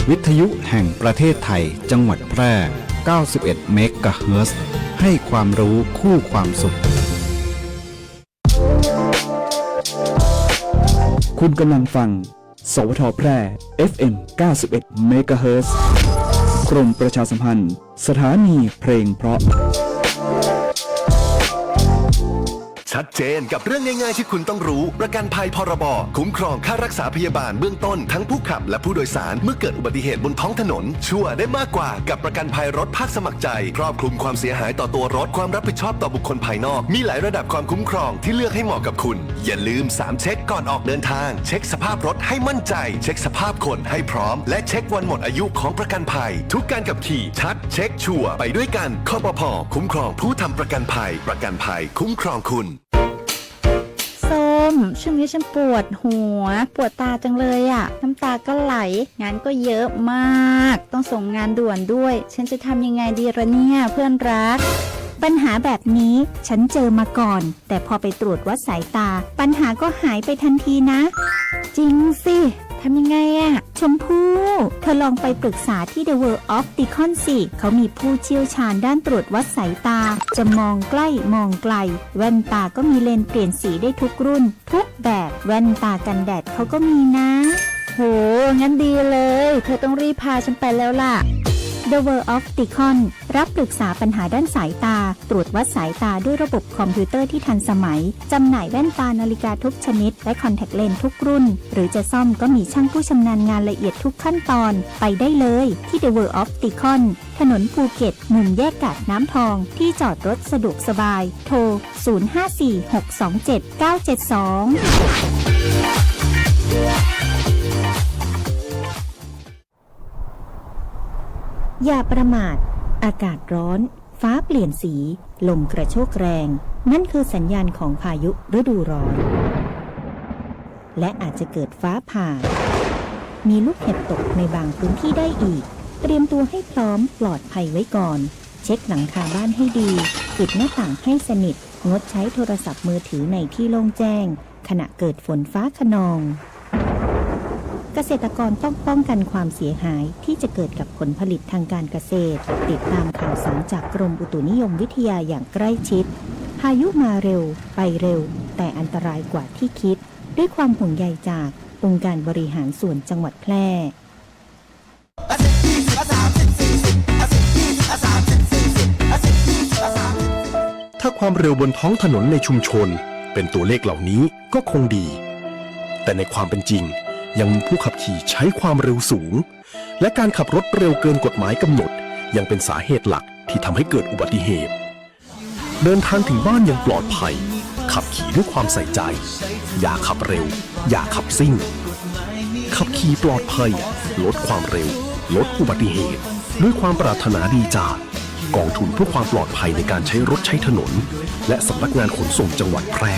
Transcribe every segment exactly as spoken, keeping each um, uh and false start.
วิทยุแห่งประเทศไทย จังหวัดแพร่ เก้าสิบเอ็ดเมกะเฮิรตซ์ ให้ความรู้คู่ความสุข คุณกำลังฟัง สวท แพร่ เอฟเอ็ม เก้าสิบเอ็ดเมกะเฮิรตซ์ กรมประชาสัมพันธ์ สถานีเพลงเพราะ ชัดเจนกับเรื่องง่ายๆที่คุณต้องรู้ ประกันภัย พรบ คุ้มครองค่ารักษาพยาบาลเบื้องต้นทั้งผู้ขับและผู้โดยสารเมื่อเกิดอุบัติเหตุบนท้องถนน ชัวร์ได้มากกว่ากับประกันภัยรถภาคสมัครใจ ครอบคลุมความเสียหายต่อตัวรถ ความรับผิดชอบต่อบุคคลภายนอก มีหลายระดับความคุ้มครองที่เลือกให้เหมาะกับคุณ อย่าลืมสามเช็คก่อนออกเดินทาง เช็คสภาพรถให้มั่นใจ เช็คสภาพคนให้พร้อม และเช็ควันหมดอายุของประกันภัย ทุกการขับขี่ชัด เช็คชัวร์ ไปด้วยกัน คปภ คุ้มครองผู้ทำประกันภัย ประกันภัยคุ้มครองคุณ ส้ม ช่วงนี้ฉันปวดหัว ปวดตาจังเลยอะ น้ำตาก็ไหล งานก็เยอะมาก ต้องส่งงานด่วนด้วย ฉันจะทำยังไงดีละเนี่ย เพื่อนรัก ปัญหาแบบนี้ฉันเจอมาก่อน แต่พอไปตรวจวัดสายตา ปัญหาก็หายไปทันทีนะ จริงสิ ทำยังไงอะ ชมพู่ เธอลองไปปรึกษาที่ The World Opticon สิ เขามีผู้เชี่ยวชาญด้านตรวจวัดสายตา จะมองใกล้มองไกล แว่นตาก็มีเลนส์เปลี่ยนสีได้ทุกรุ่น ทุกแบบ แว่นตากันแดดเขาก็มีนะ โห งั้นดีเลย เธอต้องรีบพาฉันไปแล้วล่ะ The World Opticon รับปรึกษาปัญหาด้านสายตา ตรวจวัดสายตาด้วยระบบคอมพิวเตอร์ที่ทันสมัย จำหน่ายแว่นตานาฬิกาทุกชนิด และคอนแทคเลนส์ทุกรุ่น หรือจะซ่อมก็มีช่างผู้ชำนาญงานละเอียดทุกขั้นตอน ไปได้เลยที่ The World Opticon ถนนภูเก็ต มุมแยกกาดน้ำทอง ที่จอดรถสะดวกสบาย โทร ศูนย์ห้าสี่ หกสองเจ็ด เก้าเจ็ดสอง อย่าประมาท อากาศร้อน ฟ้าเปลี่ยนสี ลมกระโชกแรง นั่นคือสัญญาณของพายุฤดูร้อน และอาจจะเกิดฟ้าผ่า มีลูกเห็บตกในบางพื้นที่ได้อีก เตรียมตัวให้พร้อมปลอดภัยไว้ก่อน เช็คหลังคาบ้านให้ดี ปิดหน้าต่างให้สนิท งดใช้โทรศัพท์มือถือในที่โล่งแจ้ง ขณะเกิดฝนฟ้าคะนอง เกษตรกรต้องป้องกันความเสียหายที่จะเกิดกับผลผลิตทางการเกษตร ติดตามข่าวสารจากกรมอุตุนิยมวิทยาอย่างใกล้ชิด พายุมาเร็ว ไปเร็ว แต่อันตรายกว่าที่คิด ด้วยความห่วงใยจากองค์การบริหารส่วนจังหวัดแพร่ ถ้าความเร็วบนท้องถนนในชุมชนเป็นตัวเลขเหล่านี้ก็คงดี แต่ในความเป็นจริงยังมีผู้ขับขี่ใช้ความเร็วสูง และการขับรถเร็วเกินกฎหมายกำหนดยังเป็นสาเหตุหลักที่ทำให้เกิดอุบัติเหตุ เดินทางถึงบ้านอย่างปลอดภัย ขับขี่ด้วยความใส่ใจ อย่าขับเร็ว อย่าขับซิ่ง ขับขี่ปลอดภัย ลดความเร็ว ลดอุบัติเหตุ ด้วยความปรารถนาดีจากกองทุนเพื่อความปลอดภัยในการใช้รถใช้ถนน และสำนักงานขนส่งจังหวัดแพร่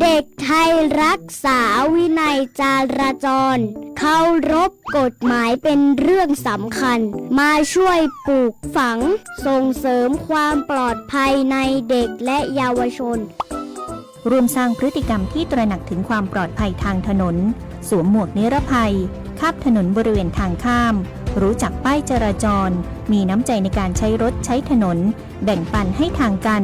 เด็กไทยรักษาวินัยจราจร เคารพกฎหมายเป็นเรื่องสำคัญ มาช่วยปลูกฝังส่งเสริมความปลอดภัยในเด็กและเยาวชน ร่วมสร้างพฤติกรรมที่ตระหนักถึงความปลอดภัยทางถนน สวมหมวกนิรภัย ข้ามถนนบริเวณทางข้าม รู้จักป้ายจราจร มีน้ำใจในการใช้รถใช้ถนน แบ่งปันให้ทางกัน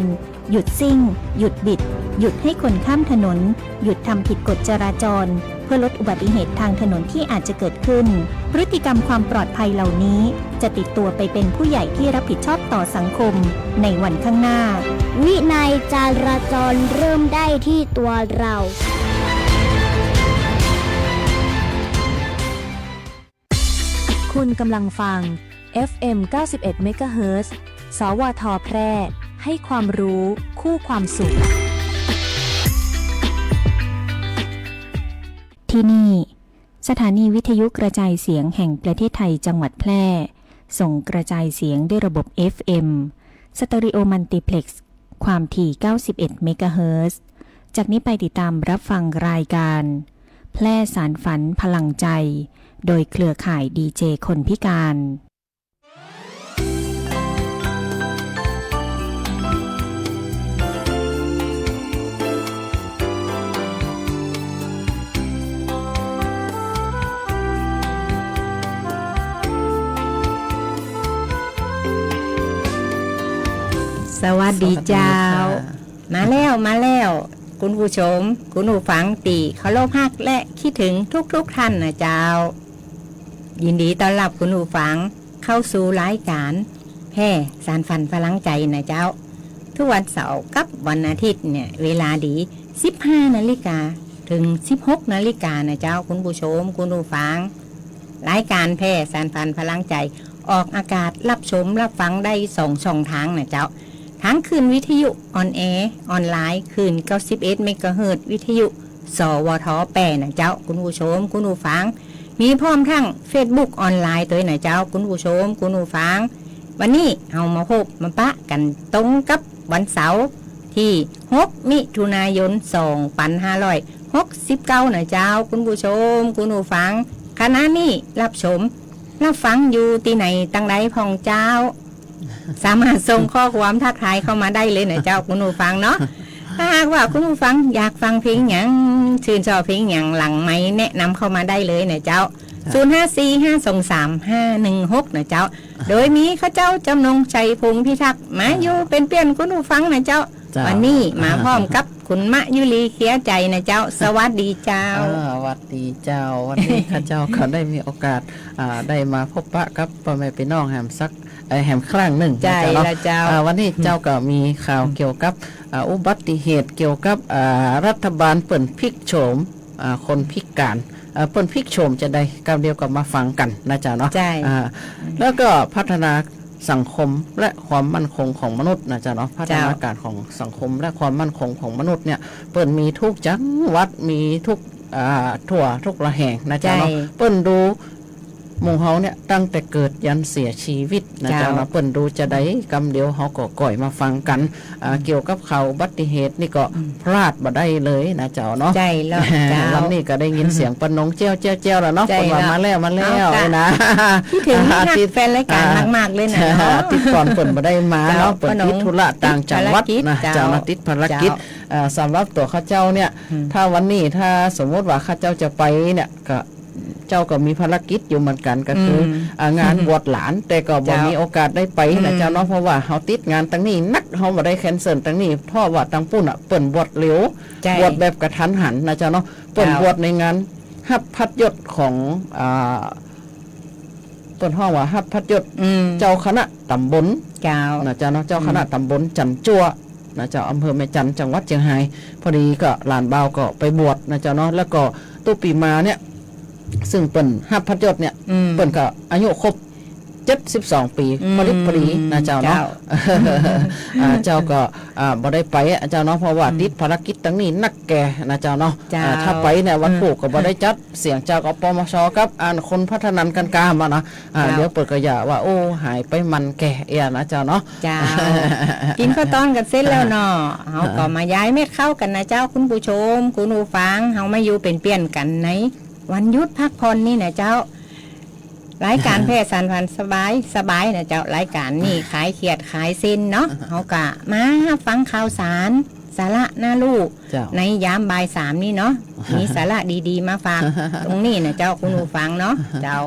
หยุดซิ่ง หยุดบิด หยุดให้คนข้ามถนน หยุดทำผิดกฎจราจร เพื่อลดอุบัติเหตุทางถนนที่อาจจะเกิดขึ้น พฤติกรรมความปลอดภัยเหล่านี้ จะติดตัวไปเป็นผู้ใหญ่ที่รับผิดชอบต่อสังคมในวันข้างหน้า วินัยจราจรเริ่มได้ที่ตัวเรา คุณกำลังฟัง เอฟเอ็ม เก้าสิบเอ็ดเมกะเฮิรตซ์ สวท แพร่ ให้ความรู้คู่ความสุข ที่นี่ สถานีวิทยุกระจายเสียงแห่งประเทศไทยจังหวัดแพร่ ส่งกระจายเสียงด้วยระบบ เอฟเอ็ม สเตอริโอมัลติเพล็กซ์ ความถี่ เก้าสิบเอ็ดเมกะเฮิรตซ์ จากนี้ไปติดตามรับฟังรายการ แพร่สานฝันพลังใจ โดยเครือข่ายดีเจคนพิการ สวัสดีเจ้า สวัสดีค่ะ มาแล้ว มาแล้ว คุณผู้ชม คุณผู้ฟังตี้เคารพฮักและคิดถึงทุกๆ ท่านนะเจ้า ยินดีต้อนรับคุณผู้ฟังเข้าสู่รายก๋านแพร่สานฝันพลังใจ๋นะเจ้า ทุกวันเสาร์กับวันอาทิตย์เนี่ย เวลาดี สิบห้านาฬิกา เถิง สิบหกนาฬิกานะเจ้า คุณผู้ชม คุณผู้ฟัง รายก๋านแพร่สานฝันพลังใจ๋ ออกอากาศฮับชมฮับฟังได้สองช่องทางนะเจ้า ทางคลื่นวิทยุออนแอร์ออนไลน์ คลื่น เก้าสิบเอ็ดเมกะเฮิรตซ์ วิทยุ สวท แป้นะเจ้า คุณผู้ชม คุณผู้ฟัง มีพร้อมทั้งเฟซบุ๊กออนไลน์ตวยนะเจ้า คุณผู้ชม คุณผู้ฟัง วันนี้เฮามาพบมาปะกั๋นตรงกับวันเสาร์ตี้ หกมิถุนายน สองปันห้าร้อยหกสิบเก้านะเจ้า คุณผู้ชม คุณผู้ฟัง ขณะนี้ฮับชมฮับฟังอยู่ตี้ไหนตังใดพ่องเจ้า สามารถส่งข้อความทักทายเข้ามาได้เลยนะเจ้า คุณผู้ฟังเนาะ ถ้าหากว่าคุณผู้ฟังอยากฟังเพลงหยัง ชื่นชอบเพลงหยัง หลังไมค์แนะนำเข้ามาได้เลยนะเจ้า เจ้า ศูนย์ห้าสี่ห้าสองสามห้าหนึ่งหกนะเจ้า โดยมีข้าเจ้าจำนง ชัยพงษ์พิทักษ์ มาอยู่เป๋นเปื้อนคุณผู้ฟังนะเจ้า เจ้า วันนี้มาพร้อมกับคุณมะยุรี เคลียร์ใจ๋นะเจ้า สวัสดีเจ้า อ่า สวัสดีเจ้า วันนี้ข้าเจ้าก็ได้มีโอกาส อ่า ได้มาพบปะกับป้อแม่ปี้น้องแหมสัก เอ่อ แหมครั้งนึ่งนะเจ้าเนาะ ใจ้แล้วเจ้า อ่า วันนี้เจ้าก็มีข่าวเกี่ยวกับ อ่า อุบัติเหตุเกี่ยวกับ อ่า รัฐบาลเปิ้นพลิกโฉม อ่า คนพิก๋าน อ่า เปิ้นพลิกโฉมจาใด กำเดียวก็มาฟังกั๋นนะเจ้าเนาะ ใจ้ อ่า แล้วก็พัฒนาสังคมและความมั่นคงของมนุษย์นะเจ้าเนาะ พัฒนาก๋านของสังคมและความมั่นคงของมนุษย์เนี่ย เปิ้นมีทุกจังหวัด มีทุก อ่า ทั่วทุกละแห่งนะเจ้าเนาะ ใจ้ เปิ้นดูหมู่เฮาเนี่ย ตั้งแต่เกิดยันเสียชีวิตนะเจ้าเนาะ เจ้า เปิ้นดูจาใด กำเดียวเฮาก็ก่อยมาฟังกั๋น อ่า เกี่ยวกับข่าวอุบัติเหตุนี่ก็ อืม พลาดบ่ได้เลยนะเจ้าเนาะ ใจ้แล้วเจ้า วันนี้ก็ได้ยินเสียงป้าหนงแจ้วแจ้วแจ้วแล้วเนาะ ใจ้ เปิ้นว่า แล้ว มาแล้ว มาแล้ว เอาค่ะ นะ คิดถึง อ่า ฮัก ติด แฟนรายก๋าน อ่า มากๆ เลยนะเนาะ ติดก่อนเปิ้นบ่ได้มาเนาะ เจ้า เปิ้นติดธุระต่างจังหวัดนะ ภารกิจ เจ้า เจ้าเนาะ ติดภารกิจ เจ้า อ่า สำหรับตั๋วข้าเจ้าเนี่ย อืม ถ้าวันนี้ ถ้าสมมุติว่าข้าเจ้าจะไปเนี่ย ก็ เจ้าก็มีภารกิจอยู่เหมือนกั๋น ก็คือ อืม อ่า งานบวชหลาน แต่ก็บ่ เจ้า มีโอกาสได้ไปนะเจ้าเนาะ อืม เพราะว่าเฮาติดงานตังนี้นัก เฮาบ่ได้แคนเซิลตังนี้ เพราะว่าตังปุ้นน่ะ เปิ้นบวชเร็ว ใจ้ บวชแบบกะทันหันนะเจ้าเนาะ เปิ้น เจ้า บวชในงานฮับพัดยศของ อ่า เปิ้นฮ้องว่าฮับพัดยศ อืม เจ้าคณะต๋ำบล เจ้า นะเจ้าเนาะ เจ้าคณะ อืม ต๋ำบลจันจั่ว นะเจ้า อำเภอแม่จันทน์ จังหวัดเจียงฮาย พอดีก็หลานบ่าวก็ไปบวชนะเจ้าเนาะ แล้วก็ตุ๊ปี๋มาเนี่ย ซึ่งเปิ้นฮับพัดยศเนี่ย อืม เปิ้นก็อายุครบ เจ็ดสิบสองปี๋ อืม พอดีพอดีนะเจ้าเนาะ เจ้า อ่า เจ้าก็ อ่า บ่ได้ไปอะเจ้าเนาะ เพราะว่า อืม ติดภารกิจตังนี้นักแก่นะเจ้าเนาะ เจ้า อ่า ถ้าไปเนี่ย วัน อืม พูกก็บ่ได้จัด เสียงเจ้าก็ ปมช กับ อัน คนพัฒนันกันกามอะนะ อ่า เจ้า เดี๋ยวเปิ้นก็อย่าว่า โอ้ หายไปมันแก่เอี้ยนะเจ้าเนาะ เจ้า กิ๋นข้าวตอนกั๋นเสร็จแล้วเนาะ เฮาก็มาย้ายเม็ดข้าวกั๋นนะเจ้า คุณผู้ชม คุณผู้ฟัง เฮามาอยู่เป๋นเปื้อนกั๋นในวันหยุดพักผ่อนนี่นะเจ้า รายก๋านแพร่สานฝันสบายสบายนะเจ้า รายก๋านนี่คลายเครียดคลายเซ็งเนาะ เฮาก็มาฟังข่าวสาร สาระน่าฮู้ เจ้า ในยามบ่ายสามนี่เนาะ มีสาระดีๆ มาฝากตรงนี้นะเจ้า คุณผู้ฟังเนาะ เจ้า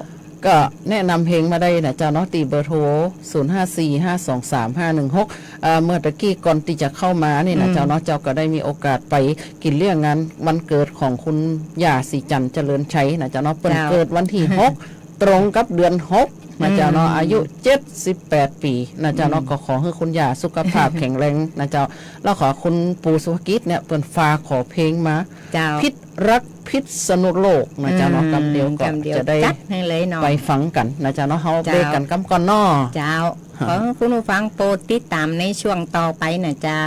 ก็แนะนำเพลงมาได้นะเจ้าเนาะ ตี้เบอร์โทร ศูนย์ห้าสี่ห้าสองสามห้าหนึ่งหก เอ่อ เมื่อตะกี้ก่อนตี้จะเข้ามานี่นะ อืม เจ้าเนาะ เจ้าก็ได้มีโอกาสไปกิ๋นเลี้ยงงานวันเกิดของคุณย่าศรีจันทร์เจริญชัยนะเจ้าเนาะ เปิ้น เจ้า เกิดวันตี้หก ตรงกับเดือนหกนะเจ้าเนาะ อืม อายุเจ็ดสิบแปดปี๋นะเจ้าเนาะ อืม ก็ขอหื้อคุณย่าสุขภาพแข็งแรงนะเจ้า แล้วขอคุณปู่สุภกิจเนี่ย เปิ้นฝากขอเพลงมา เจ้า พิษรักพิษณุโลกนะเจ้าเนาะ อืม กำเดียวก็ กำเดียว จะได้ จัดหื้อเลยเนาะ ไปฟังกั๋นนะเจ้าเนาะ เฮา เจ้า เบรกกั๋นกำก่อนเนาะ เจ้า ขอหื้อคุณผู้ฟังโปรดติดต๋ามในช่วงต่อไปนะเจ้า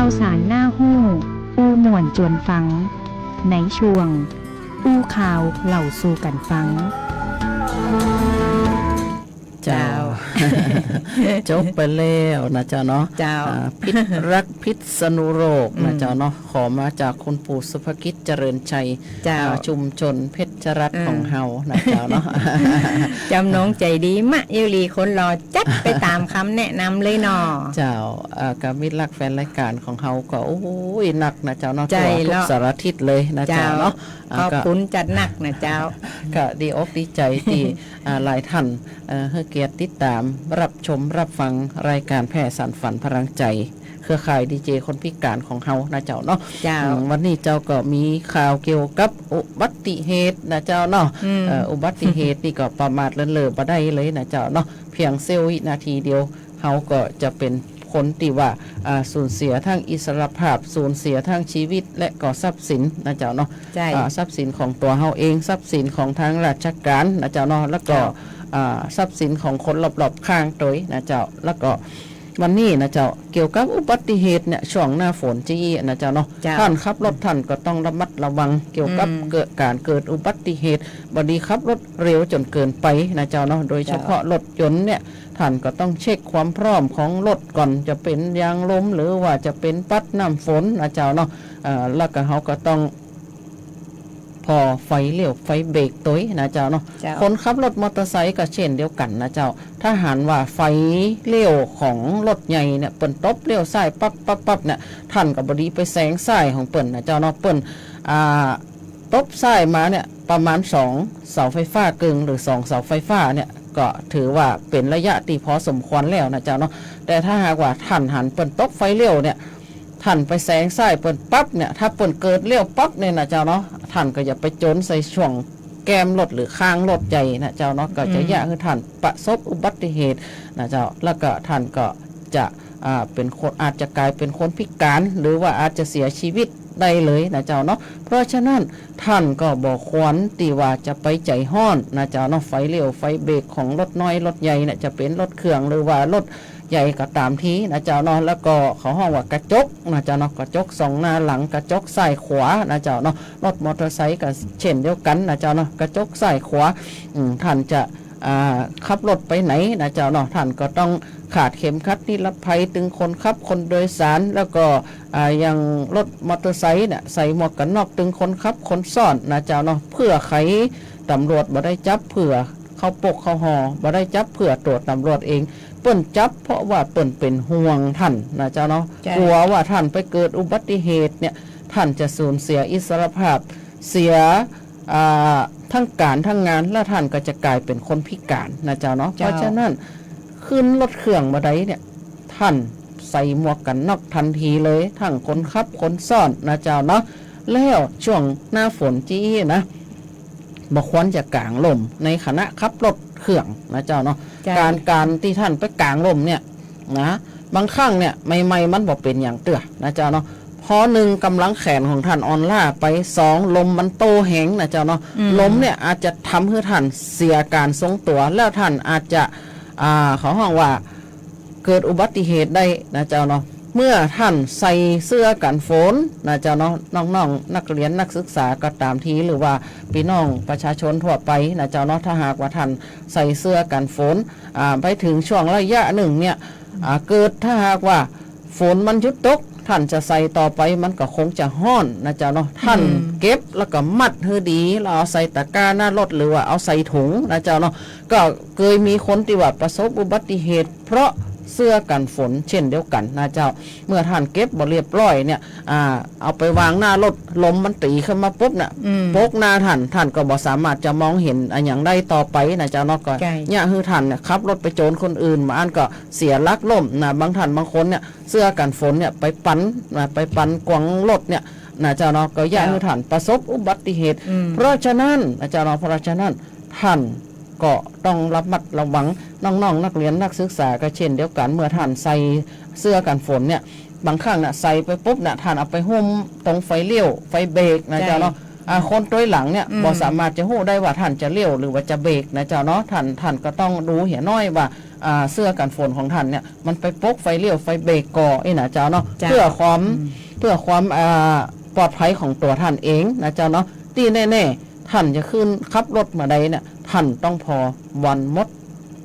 าวสารน่าฮู้ อู้ม่วนจวนฟัง ในช่วง อู้ข่าวเล่าสู่กั๋นฟัง เจ้า เจ้า จบไปแล้วนะเจ้าเนาะ เจ้า อ่า พิษรักพิษณุโลกนะ อืม เจ้าเนาะ ขอมาจากคุณปู่สุภกิจเจริญชัย เจ้า อ่า ชุมชนเพชรรัตน์ อืม ของเฮานะเจ้าเนาะ จำนงใจ๋ดีมะ เย้าหลีคนหล่อ จัดไปต๋ามกำแนะนำเลยเนาะ เจ้า อ่า ก็มิตรรักแฟนรายก๋านของเฮาก็ โอ้ย นักนะเจ้าเนาะ ใจ้ ทั่วทุก แล้ว สารทิศเลยนะเจ้า เจ้าเนาะ อ่า ขอบคุณ ก็ จัดหนักนะเจ้า ก็ดีอกดีใจ๋ตี้ อ่า หลายท่าน เอ่อ หื้อเกียรติติดต๋าม ฮับชมฮับฟังรายก๋านแผ่สานฝันพลังใจ๋ เครือข่ายดีเจคนพิก๋านของเฮานะเจ้าเนาะ เจ้า อืม วันนี้เจ้าก็มีข่าวเกี่ยวกับอุบัติเหตุนะเจ้าเนาะ อืม เอ่อ อุบัติเหตุนี่ก็ประมาทเลินเล่อบ่ได้เลยนะเจ้าเนาะ เพียงเสี้ยววินาทีเดียว เฮาก็จะเป๋นคนตี้ว่า อ่า สูญเสียตึงอิสรภาพ สูญเสียตึงจีวิต และก็ทรัพย์สินนะเจ้าเนาะ ใจ้ อ่า ทรัพย์สินของตั๋วเฮาเอง ทรัพย์สินของตางราชก๋านนะเจ้าเนาะ แล้วก็ เจ้า อ่า ทรัพย์สินของคนรอบๆ ข้างตวยนะเจ้า แล้วก็วันนี้นะเจ้า เกี่ยวกับอุบัติเหตุเนี่ย ช่วงหน้าฝนจะอี้นะเจ้าเนาะ เจ้า ท่านขับรถท่านก็ต้องระมัดระวังเกี่ยวกับ อืม เกิด ก๋านเกิดอุบัติเหตุ บ่ดีขับรถเร็วจ๋นเกินไปนะเจ้าเนาะ โดยเฉพาะ เจ้า รถยนต์เนี่ย ท่านก็ต้องเช็คความพร้อมของรถก่อน จะเป๋นยางลม หรือว่าจะเป๋นปั๊มน้ำฝนนะเจ้าเนาะ เอ่อ แล้วก็เฮาก็ต้องผ่อไฟเลี้ยวไฟเบรกตวยนะเจ้าเนาะ เจ้า คนขับรถมอเตอร์ไซค์ก็เช่นเดียวกั๋นนะเจ้า ถ้าหากว่าไฟเลี้ยวของรถใหญ่เนี่ย เปิ้นตบเลี้ยวซ้ายปั๊บปั๊บปั๊บเนี่ย ท่านก็บ่ดีไปแซงซ้ายของเปิ้นนะเจ้าเนาะ เปิ้น อ่า ตบซ้ายมาเนี่ย ประมาณสองเสาไฟฟ้าเกิ่ง หรือสองเสาไฟฟ้าเนี่ย ก็ถือว่าเป๋นระยะตี้พอสมควรแล้วนะเจ้าเนาะ แต่ถ้าหากว่าท่านหันเปิ้นตบไฟเลี้ยวเนี่ย ท่านไปแซงซ้ายเปิ้นปั๊บเนี่ย ถ้าเปิ้นเกิดเลี้ยวปั๊บเนี่ยนะเจ้าเนาะ ท่านก็อย่าไปโจนใส่ช่วงแก้มรถหรือข้างรถใหญ่นะเจ้าเนาะ ก็จะ อืม เยียะหื้อท่านประสบอุบัติเหตุนะเจ้า แล้วก็ท่านก็จะ อ่า เป๋นคน อาจจะก๋ายเป๋นคนพิก๋าน หรือว่าอาจจะเสียจีวิตได้เลยนะเจ้าเนาะ เพราะฉะนั้นท่านก็บ่ควรตี้ว่าจะไปใจ๋ฮ้อนนะเจ้าเนาะ ไฟเลี้ยวไฟเบรกของรถน้อยรถใหญ่เนี่ย จะเป๋นรถเครื่องหรือว่ารถใหญ่ก็ต๋ามทีนะเจ้าเนาะ แล้วก็เขาฮ้องว่ากระจกนะเจ้าเนาะ กระจกส่องหน้าหลัง กระจกซ้ายขวานะเจ้าเนาะ รถมอเตอร์ไซค์ก็เช่นเดียวกั๋นนะเจ้าเนาะ กระจกซ้ายขวา อืม ท่านจะ อ่า ขับรถไปไหนนะเจ้าเนาะ ท่านก็ต้องคาดเข็มขัดนิรภัยตึงคนขับคนโดยสาร แล้วก็ อ่า อย่างรถมอเตอร์ไซค์เนี่ย ใส่หมวกกั๋นน็อกตึงคนขับคนซ้อนนะเจ้าเนาะ เปื้อใครตำรวจบ่ได้จับ เปื้อเข้าปกเข้าฮอบ่ได้จับ เปื้อตั๋วตำรวจเอง เปิ้นจับเพราะว่าเปิ้นเป๋นห่วงท่านนะเจ้าเนาะ ใจ้ กั๋วว่าท่านไปเกิดอุบัติเหตุเนี่ย ท่านจะสูญเสียอิสรภาพ เสีย อ่า ตึงก๋านตึงงาน แล้วท่านก็จะก๋ายเป๋นคนพิก๋านนะเจ้าเนาะ เจ้า เพราะฉะนั้น ขึ้นรถเครื่องบ่ได้เนี่ย ท่านใส่หมวกกั๋นน็อกตันทีเลย ตึงคนขับคนซ้อนนะเจ้าเนาะ แล้วช่วงหน้าฝนจะอี้นะ บ่ควรจะก๋างล่มในขณะขับรถเครื่องนะเจ้าเนาะ ใจ้ ก๋าน ก๋านตี้ท่านไปก๋างล่มเนี่ย นะ บางครั้งเนี่ย ใหม่ๆ มันบ่เป๋นหยังเตื้อนะเจ้าเนาะ เพราะหนึ่ง ก๋ำลังแขนของท่านอ่อนล้าไป สอง ลมมันโต้แฮงนะเจ้าเนาะ อืม ลมเนี่ยอาจจะทำหื้อท่านเสียก๋านทรงตั๋ว แล้วท่านอาจจะ อ่า เขาฮ้องว่าเกิดอุบัติเหตุได้นะเจ้าเนาะ เมื่อท่านใส่เสื้อกั๋นฝนนะเจ้าเนาะ น้องๆ นักเรียนนักศึกษาก็ต๋ามที หรือว่าปี้น้องประชาชนทั่วไปนะเจ้าเนาะ ถ้าหากว่าท่านใส่เสื้อกั๋นฝน อ่า ไปเถิงช่วงระยะหนึ่งเนี่ย อ่า เกิดถ้าหากว่าฝนมันหยุดตก ท่านจะใส่ต่อไปมันก็คงจะฮ้อนนะเจ้าเนาะ ท่าน อืม เก็บแล้วก็มัดหื้อดี แล้วเอาใส่ตะกร้าหน้ารถ หรือว่าเอาใส่ถุงนะเจ้าเนาะ ก็เกยมีคนตี้ว่าประสบอุบัติเหตุเพราะเสื้อกั๋นฝนเช่นเดียวกั๋นนะเจ้า เมื่อท่านเก็บบ่เรียบร้อยเนี่ย อ่า เอาไปวางหน้ารถ ลมมันตี๋ขึ้นมาปุ๊บเนี่ย อืม ปกหน้าท่าน ท่านก็บ่สามารถจะมองเห็นอะหยังได้ต่อไปนะเจ้าเนาะ ก็ ใจ้ เยียะหื้อท่านเนี่ยขับรถไปโจนคนอื่น บ่อั้นก็เสียหลักล้มนะ บางท่านบางคนเนี่ย เสื้อกั๋นฝนเนี่ยไปปันนะ ไปปันกวางรถเนี่ยนะเจ้าเนาะ ก็เยียะ เจ้า หื้อท่านประสบอุบัติเหตุ อืม เพราะฉะนั้นนะเจ้าเนาะ เพราะฉะนั้นท่านก็ต้องระมัดระวัง น้องๆ นักเรียนนักศึกษาก็เช่นเดียวกั๋น เมื่อท่านใส่เสื้อกั๋นฝนเนี่ย บางครั้งน่ะใส่ไปปุ๊บน่ะ ท่านเอาไปหุ้มตรงไฟเลี้ยวไฟเบรกนะ ใจ้ เจ้าเนาะ อ่า คนตวยหลังเนี่ย อืม บ่สามารถจะฮู้ได้ว่าต้านจะเลี้ยวหรือว่าจะเบรกนะเจ้าเนาะ ต้าน ต้านก็ต้องดูเหียน้อยว่า อ่า เสื้อกั๋นฝนของต้านเนี่ย มันไปปกไฟเลี้ยวไฟเบรกก่อ อี้นะเจ้าเนาะ เจ้า เปื้อความ อืม เปื้อความ อ่า ปลอดภัยของตั๋วต้านเองนะเจ้าเนาะ ตี้แน่ๆ ต้านจะขึ้นขับรถเมื่อใดเนี่ย ต้านต้องผ่อวันหมด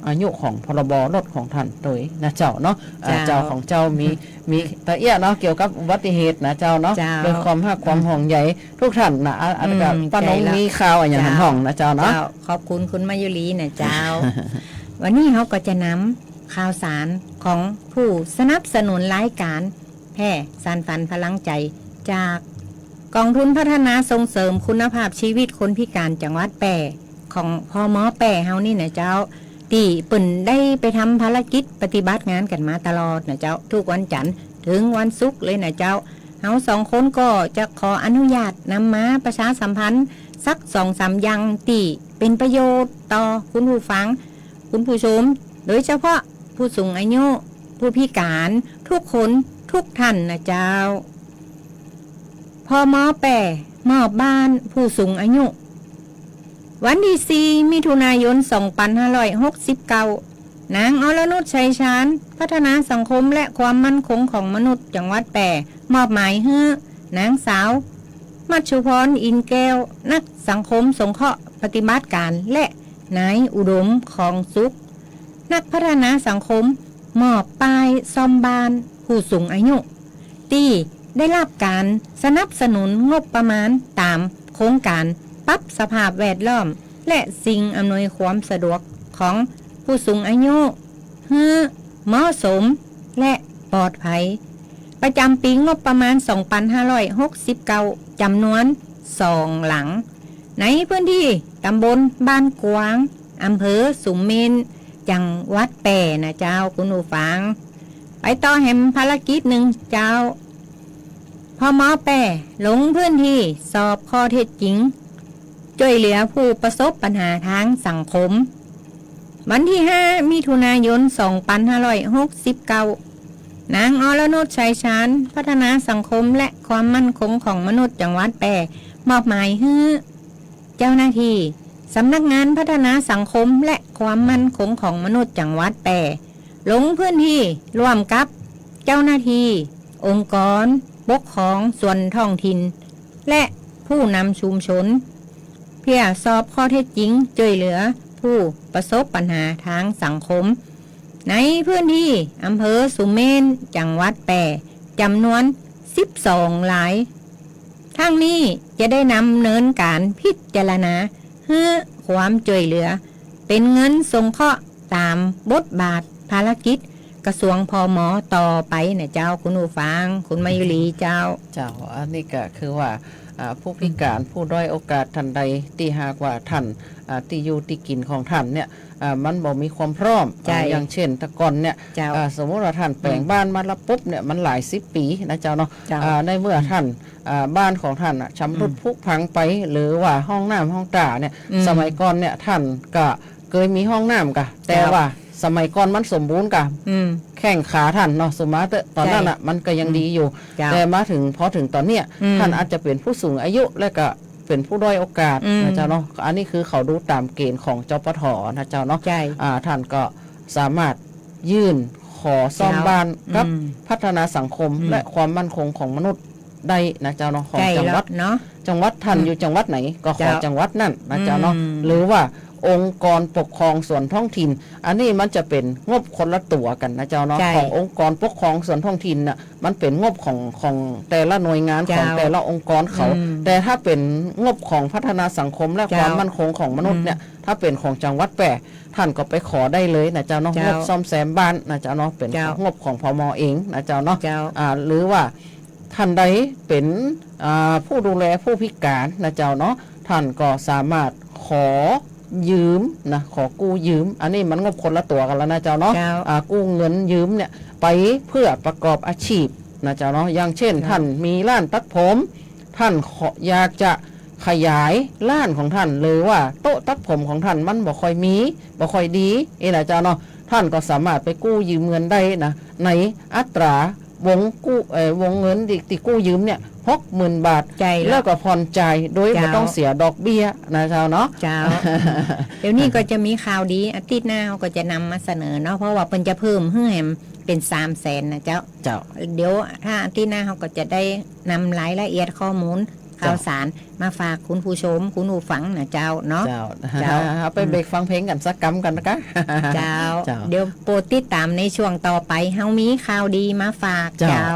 อายุของ พรบ รถของต้านตวยนะเจ้าเนาะ อ่า เจ้า เจ้าของเจ้ามี มีตะเอี้ยเนาะ เกี่ยวกับอุบัติเหตุนะเจ้าเนาะ เจ้า ด้วยความฮักความห่วงใยทุกต้านนะ อ่ะ อันก็ อืม ป้านง ใจ้แล้ว มีข่าวอะหยัง เจ้า หันห้องนะเจ้าเนาะ เจ้า ขอบคุณคุณมายุรีนะเจ้า วันนี้เฮาก็จะนำข่าวสารของผู้สนับสนุนรายก๋าน แพร่สานฝันพลังใจ๋ จากก๋องทุนพัฒนาส่งเสริมคุณภาพชีวิตคนพิก๋านจังหวัดแป้ ของ พม. แป้เฮานี่นะเจ้า ตี้เปิ้นได้ไปทำภารกิจปฏิบัติงานกั๋นมาตลอดนะเจ้า กู้วันจั๋นเถิงวันศุกร์เลยนะเจ้า เฮาสองคนก็จะขออนุญาตนำมาประชาสัมพันธ์สักสองสามอย่างตี้เป๋นประโยชน์ต่อคุณผู้ฟัง คุณผู้ชม โดยเฉพาะผู้สูงอายุ ผู้พิก๋าน กู้คนกู้ต้านนะเจ้า พม. แป้มอบบ้านผู้สูงอายุ วันตี้สี่ มิถุนายน สองปันห้าร้อยหกสิบเก้า นางอรนุช ชัยชาญ พัฒนาสังคมและความมั่นคงของมนุษย์จังหวัดแป้ มอบหมายหื้อ นางสาว มัชชุพร อินแก้ว นักสังคมสงเคราะห์ปฏิบัติก๋าน และนายอุดม คองสุข นักพัฒนาสังคม มอบป้ายซ่อมบ้านผู้สูงอายุ ตี้ได้ฮับก๋านสนับสนุนงบประมาณต๋ามโครงก๋านปรับสภาพแวดล้อม และสิ่งอำนวยความสะดวกของผู้สูงอายุ หื้อเหมาะสมและปลอดภัย ประจ๋ำปี๋งบประมาณ สองปันห้าร้อยหกสิบเก้า จ๋ำนวนสองหลัง ในพื้นตี้ต๋ำบลบ้านกวาง อำเภอสูงเม่น จังหวัดแป้นะเจ้า คุณผู้ฟัง ไปต่อแหมภารกิจนึ่งเจ้า พม. แป้ลงพื้นตี้สอบข้อเท็จจริง จ้วยเหลือผู้ประสบปัญหาตางสังคม วันตี้ห้า มิถุนายน สองปันห้าร้อยหกสิบเก้า นางอรนุช ชัยชาญ พัฒนาสังคมและความมั่นคงของมนุษย์จังหวัดแป้ มอบหมายหื้อ เจ้าหน้าตี้สำนักงานพัฒนาสังคมและความมั่นคงของมนุษย์จังหวัดแป้ ลงพื้นตี้ร่วมกับเจ้าหน้าตี้องค์กรปกครองส่วนท้องถิ่น และผู้นำชุมชน เพื่อสอบข้อเท็จจริงจ้วยเหลือผู้ประสบปัญหาตางสังคม ในพื้นตี้อำเภอสูงเม่น จังหวัดแป้ จ๋ำนวนสิบสองราย ตางนี้จะได้ดำเนินก๋านพิจารณาหื้อความจ้วยเหลือ เป๋นเงินสงเคราะห์ต๋ามบทบาทภารกิจกระทรวง พม. ต่อไปนะเจ้า คุณผู้ฟัง คุณมายุรีเจ้า เจ้า อันนี้ก็คือว่า อ่า ผู้พิก๋าน ผู้ด้อยโอกาสต้านใด ตี้หากว่าต้าน อ่า ตี้อยู่ตี้กิ๋นของต้านเนี่ย อ่า มันบ่มีความพร้อม ใจ้ อ่า อย่างเช่น แต่ก่อนเนี่ย เจ้า อ่า สมมุติว่าต้านแป๋ง อืม บ้านมาแล้วปุ๊บเนี่ย มันหลายสิบปี๋นะเจ้าเนาะ เจ้า อ่า ในเมื่อ อืม ต้าน อ่า บ้านของต้านน่ะ ชำรุด อืม ผุพังไป หรือว่าห้องน้ำห้องต้าเนี่ย อืม สมัยก่อนเนี่ย ต้านก็เกยมีห้องน้ำก่ะ เจ้า แต่ว่าสมัยก่อนมันสมบูรณ์ก่ะ อืม แข้งขาต้านเนาะ สมมาเต๊อะ ต๋อนนั้นน่ะ ใจ้ มันก็ยัง อืม ดีอยู่ เจ้า แต่มาเถิง พอเถิงต๋อนเนี้ย อืม ต้านอาจจะเป๋นผู้สูงอายุ และก็ เป๋นผู้ด้อยโอกาส อืม นะเจ้าเนาะ อันนี้คือเขาดูต๋ามเกณฑ์ของ จปท นะเจ้าเนาะ ใจ้ อ่า ต้านก็สามารถยื่นขอซ่อม เจ้า บ้านกับ อืม พัฒนาสังคม อืม และความมั่นคงของมนุษย์ได้นะเจ้าเนาะ ของ ใจ้ จังหวัด แล้วเนาะ จังหวัด ต้าน อืม อยู่จังหวัดไหนก็ขอ เจ้า จังหวัดนั้นนะเจ้าเนาะ อืม หรือว่าองค์กรปกครองส่วนท้องถิ่น อันนี้มันจะเป๋นงบคนละตั๋วกั๋นนะเจ้าเนาะ ใจ้ ขององค์กรปกครองส่วนท้องถิ่นน่ะ มันเป๋นงบของ ของแต่ละหน่วยงาน เจ้า ของแต่ละองค์กรเขา อืม แต่ถ้าเป๋นงบของพัฒนาสังคมและ เจ้า ความมั่นคงของมนุษย์เนี่ย อืม ถ้าเป๋นของจังหวัดแป้ ต้านก็ไปขอได้เลยนะเจ้าเนาะ เจ้า งบซ่อมแซมบ้านนะเจ้าเนาะ เป๋น เจ้า งบของ พม. เองนะเจ้าเนาะ เจ้า อ่า หรือว่าต้านใดเป๋น อ่า ผู้ดูแลผู้พิก๋านนะเจ้าเนาะ ต้านก็สามารถขอยืมนะ ขอกู้ยืม อันนี้มันงบคนละตั๋วกั๋นแล้วนะเจ้าเนาะ เจ้า อ่า กู้เงินยืมเนี่ย ไปเพื่อประกอบอาชีพนะเจ้าเนาะ อย่างเช่น เจ้า ต้านมีร้านตัดผม ต้านขอ อยากจะขยายร้านของต้าน หรือว่าโต๊ะตัดผมของต้านมันบ่ค่อยมี บ่ค่อยดี เอ้ยนะเจ้าเนาะ ต้านก็สามารถไปกู้ยืมเงินได้นะ ในอัตราวงกู้ เอ่อ วงเงินตี้ ตี้กู้ยืมเนี่ย หกหมื่นบาท ใจ้แล้ว แล้วก็ผ่อนจ่ายโดย เจ้า บ่ต้องเสียดอกเบี้ยนะเจ้าเนาะ เจ้า เดี๋ยวนี้ก็จะมีข่าวดี อาทิตย์หน้าเฮาก็จะนำมาเสนอเนาะ เพราะว่าเปิ้นจะเพิ่มหื้อแหมเป๋นสามแสนนะเจ้า เจ้า เดี๋ยวถ้าอาทิตย์หน้าเฮาก็จะได้นำรายละเอียดข้อมูล เจ้า ข่าวสารมาฝากคุณผู้ชม คุณผู้ฟังนะเจ้าเนาะ เจ้า เจ้า เฮาไปเบรกฟังเพลงกั๋นสักกำกั๋นนะกะ เจ้า เจ้า เดี๋ยวโปรดติดต๋ามในช่วงต่อไป เฮามีข่าวดีมาฝาก เจ้า เจ้า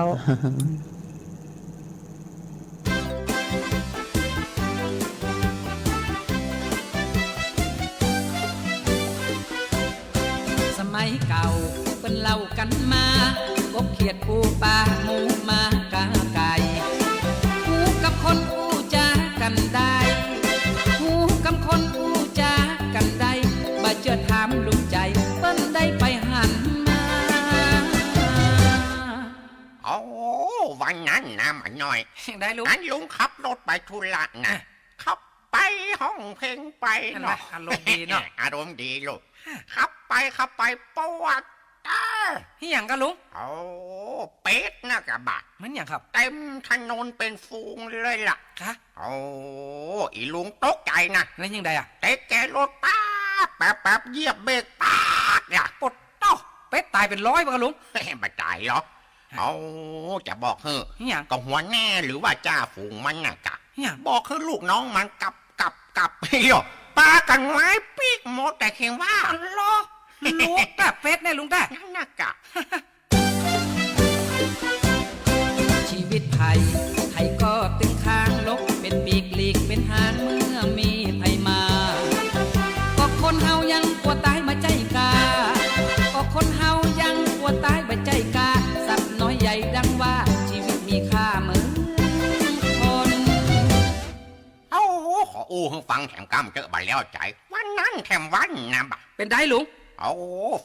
สมัยเก่าเปิ้นเล่ากั๋นมา กบเขียดปูปลาหมูหมาก๋าไก่ ฮู้กำคนอู้จ๋ากั๋นได้ ฮู้กำคนอู้จ๋ากั๋นได้ บ่เจื้อถามลุงใจ๋ เปิ้นได้ไปหันมา โอ้ วันนั้นนะหม่าน้อย ได้ลุง อันลุงขับรถไปธุระนะ อ่ะ ขับไปฮ้องเพลงไป นั่นแหละ เนาะ อารมณ์ดีเนาะ อารมณ์ดีลูก ฮะ ขับไปขับไป ปวดตา เหียหยังกะลุง โอ้ เป็ดนะกะบะ มันหยังครับ เต็มถนนเป๋นฝูงเลยล่ะ คะ โอ้ อีลุงตกใจ๋นะ แล้วยังไงอะ เตะแกรถป๊าบ แป๊บๆ เหยียบเบรกป๊าบเนี่ย ปะโต้ เป็ดต๋ายเป๋นร้อยปะกะลุง บ่ต๋ายหรอก ฮะ โอ้ จะบอกหื้อ เหียหยัง กะหัวแหน้หรือว่าจ่าฝูงมันน่ะกะ เหียหยัง บอกหื้อลูกน้องมันกลับ กลับ กลับ โย่ ปากั๋นหงายปิ๊กหมด แต่เคียงว่า อัลลอฮ์ ลุกตาเป็ดเนี่ยลุงตา นั่นน่ะกะ ชีวิตไผ ไผก็ตึงข้างลบ เป๋นปีกหลีกเป๋นหางเมื่อมีไผมา ก็คนเฮายังกลัวต๋ายบ่ใจ้กา ก็คนเฮายังกลัวต๋ายบ่ใจ้กา สัตว์น้อยใหญ่ดังว่า ชีวิตมีค่าเหมือนคน โอ้ ขออู้หื้อฟังแถมกำเต๊อะ บ่แล้วใจ๋ วันนั้นแถมวันนะบ่ะ เป๋นใดลุง โอ้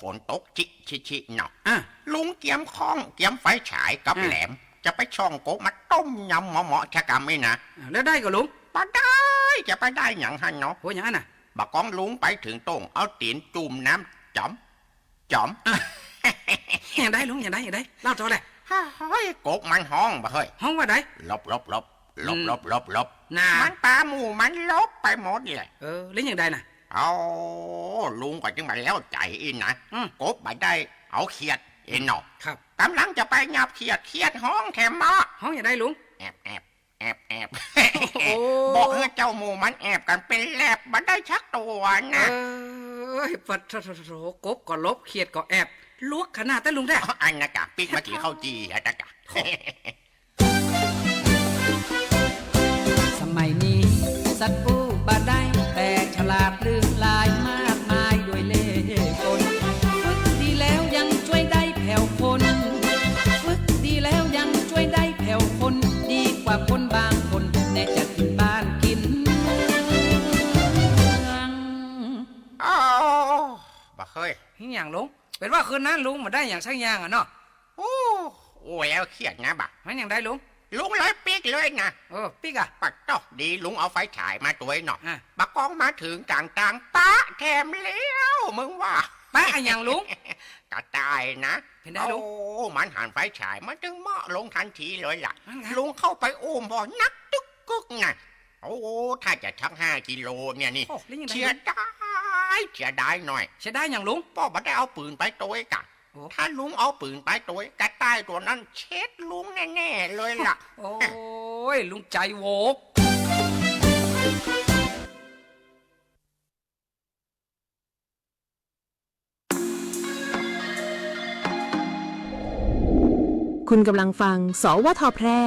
ฝนตกจิชิๆ เนาะ อ่ะ ลุงเกียมค้อง เกียมไฟฉายกับ อ่ะ แหลม จะไปส่องกบมาต้มยำเหมาะๆ ชะกำนี่นะ อ่ะ แล้วได้ก่อลุง บ่ได้ จะไปได้หยังหั้นเนาะ โห หยังหั้นน่ะ บ่ากองลุงไปเถิงโต้ง เอาตี๋นจุ่มน้ำจ๋อม จ๋อม อ่ะ ยังไดลุง ยังได ยังได เล่าต่อเลย เฮ้ย กบมันฮ้องบ่ะเฮ้ย ฮ้องว่าได หลบ หลบ หลบ หลบ อืม หลบ หลบ หลบ น่ะ มันปาหมู่มันหลบไปหมดเลย เออ แล้วยังไดน่ะ เอ้า ลุงก็จึงบ่าแล้วใจ๋อี้นะ อืม กบบ่าได้ เอาเขียดอี้เนาะ ครับ ก่ำลังจะไปหยับเขียด เขียดฮ้องแถมเมาะ ฮ้องยังไดลุง แอบ แอบ แอบ แอบ โอ้ บอกหื้อเจ้าหมู่มันแอบกั๋นเป๋นแล็บ บ่ได้สักตั๋วนะ เอ้ย ปะโถ กบก็หลบ เขียดก็แอบ ลวกขนาดนั้นลุงแท้ อันน่ะกะ ปิ๊กมากิ๋นข้าวจี่อะตะกะ สมัยนี้สัตว์อู้บ่ได้ แต่ฉลาดลืมลายมากมายด้วยเล่ห์กล ฝึกดีแล้วยังจ้วยได้แผ่วคน ฝึกดีแล้วยังจ้วยได้แผ่วคน ดีกว่าคนบางคน แน่จะกิ๋นบ้านกิ๋นเมือง อ้าว บ่าเฮ้ย เหียหยังลุง เป๋นว่าคืนนั้นลุงบ่ได้หยังสักอย่างอะเนาะ โอ้ โอ้ย แล้วเขียดนะบ่ะ มันยังไดลุง ลุงเลยปิ๊กเลยนะ เออ ปิ๊กอะ ปะโต้ ดีลุงเอาไฟฉายมาตวยเนาะ อ่ะ บ่ากองมาเถิงก๋างตาง ปะแถมแล้ว มึงว่า ปะอะหยังลุง กะต่ายนะ เป๋นไดลุง โอ้ มันหันไฟฉาย มันจึงเมาะลงตันทีเลยล่ะ มันไง ลุงเข้าไปอุ้มบ่อนักตึกกึกน่ะ โอ้ ถ้าจะสักห้ากิโลเนี่ยนี่ โอ้ แล้วยังไง เสียดาย เสียดายหน่อย เสียดายหยังลุง ป้อบ่ได้เอาปืนไปตวยกะ โอ้ ถ้าลุงเอาปืนไปตวย กะต่ายตั๋วนั้นเช็ดลุงแน่ๆ เลยล่ะ โอ้ย ลุงใจ๋โหวก คุณกำลังฟัง สวท แพร่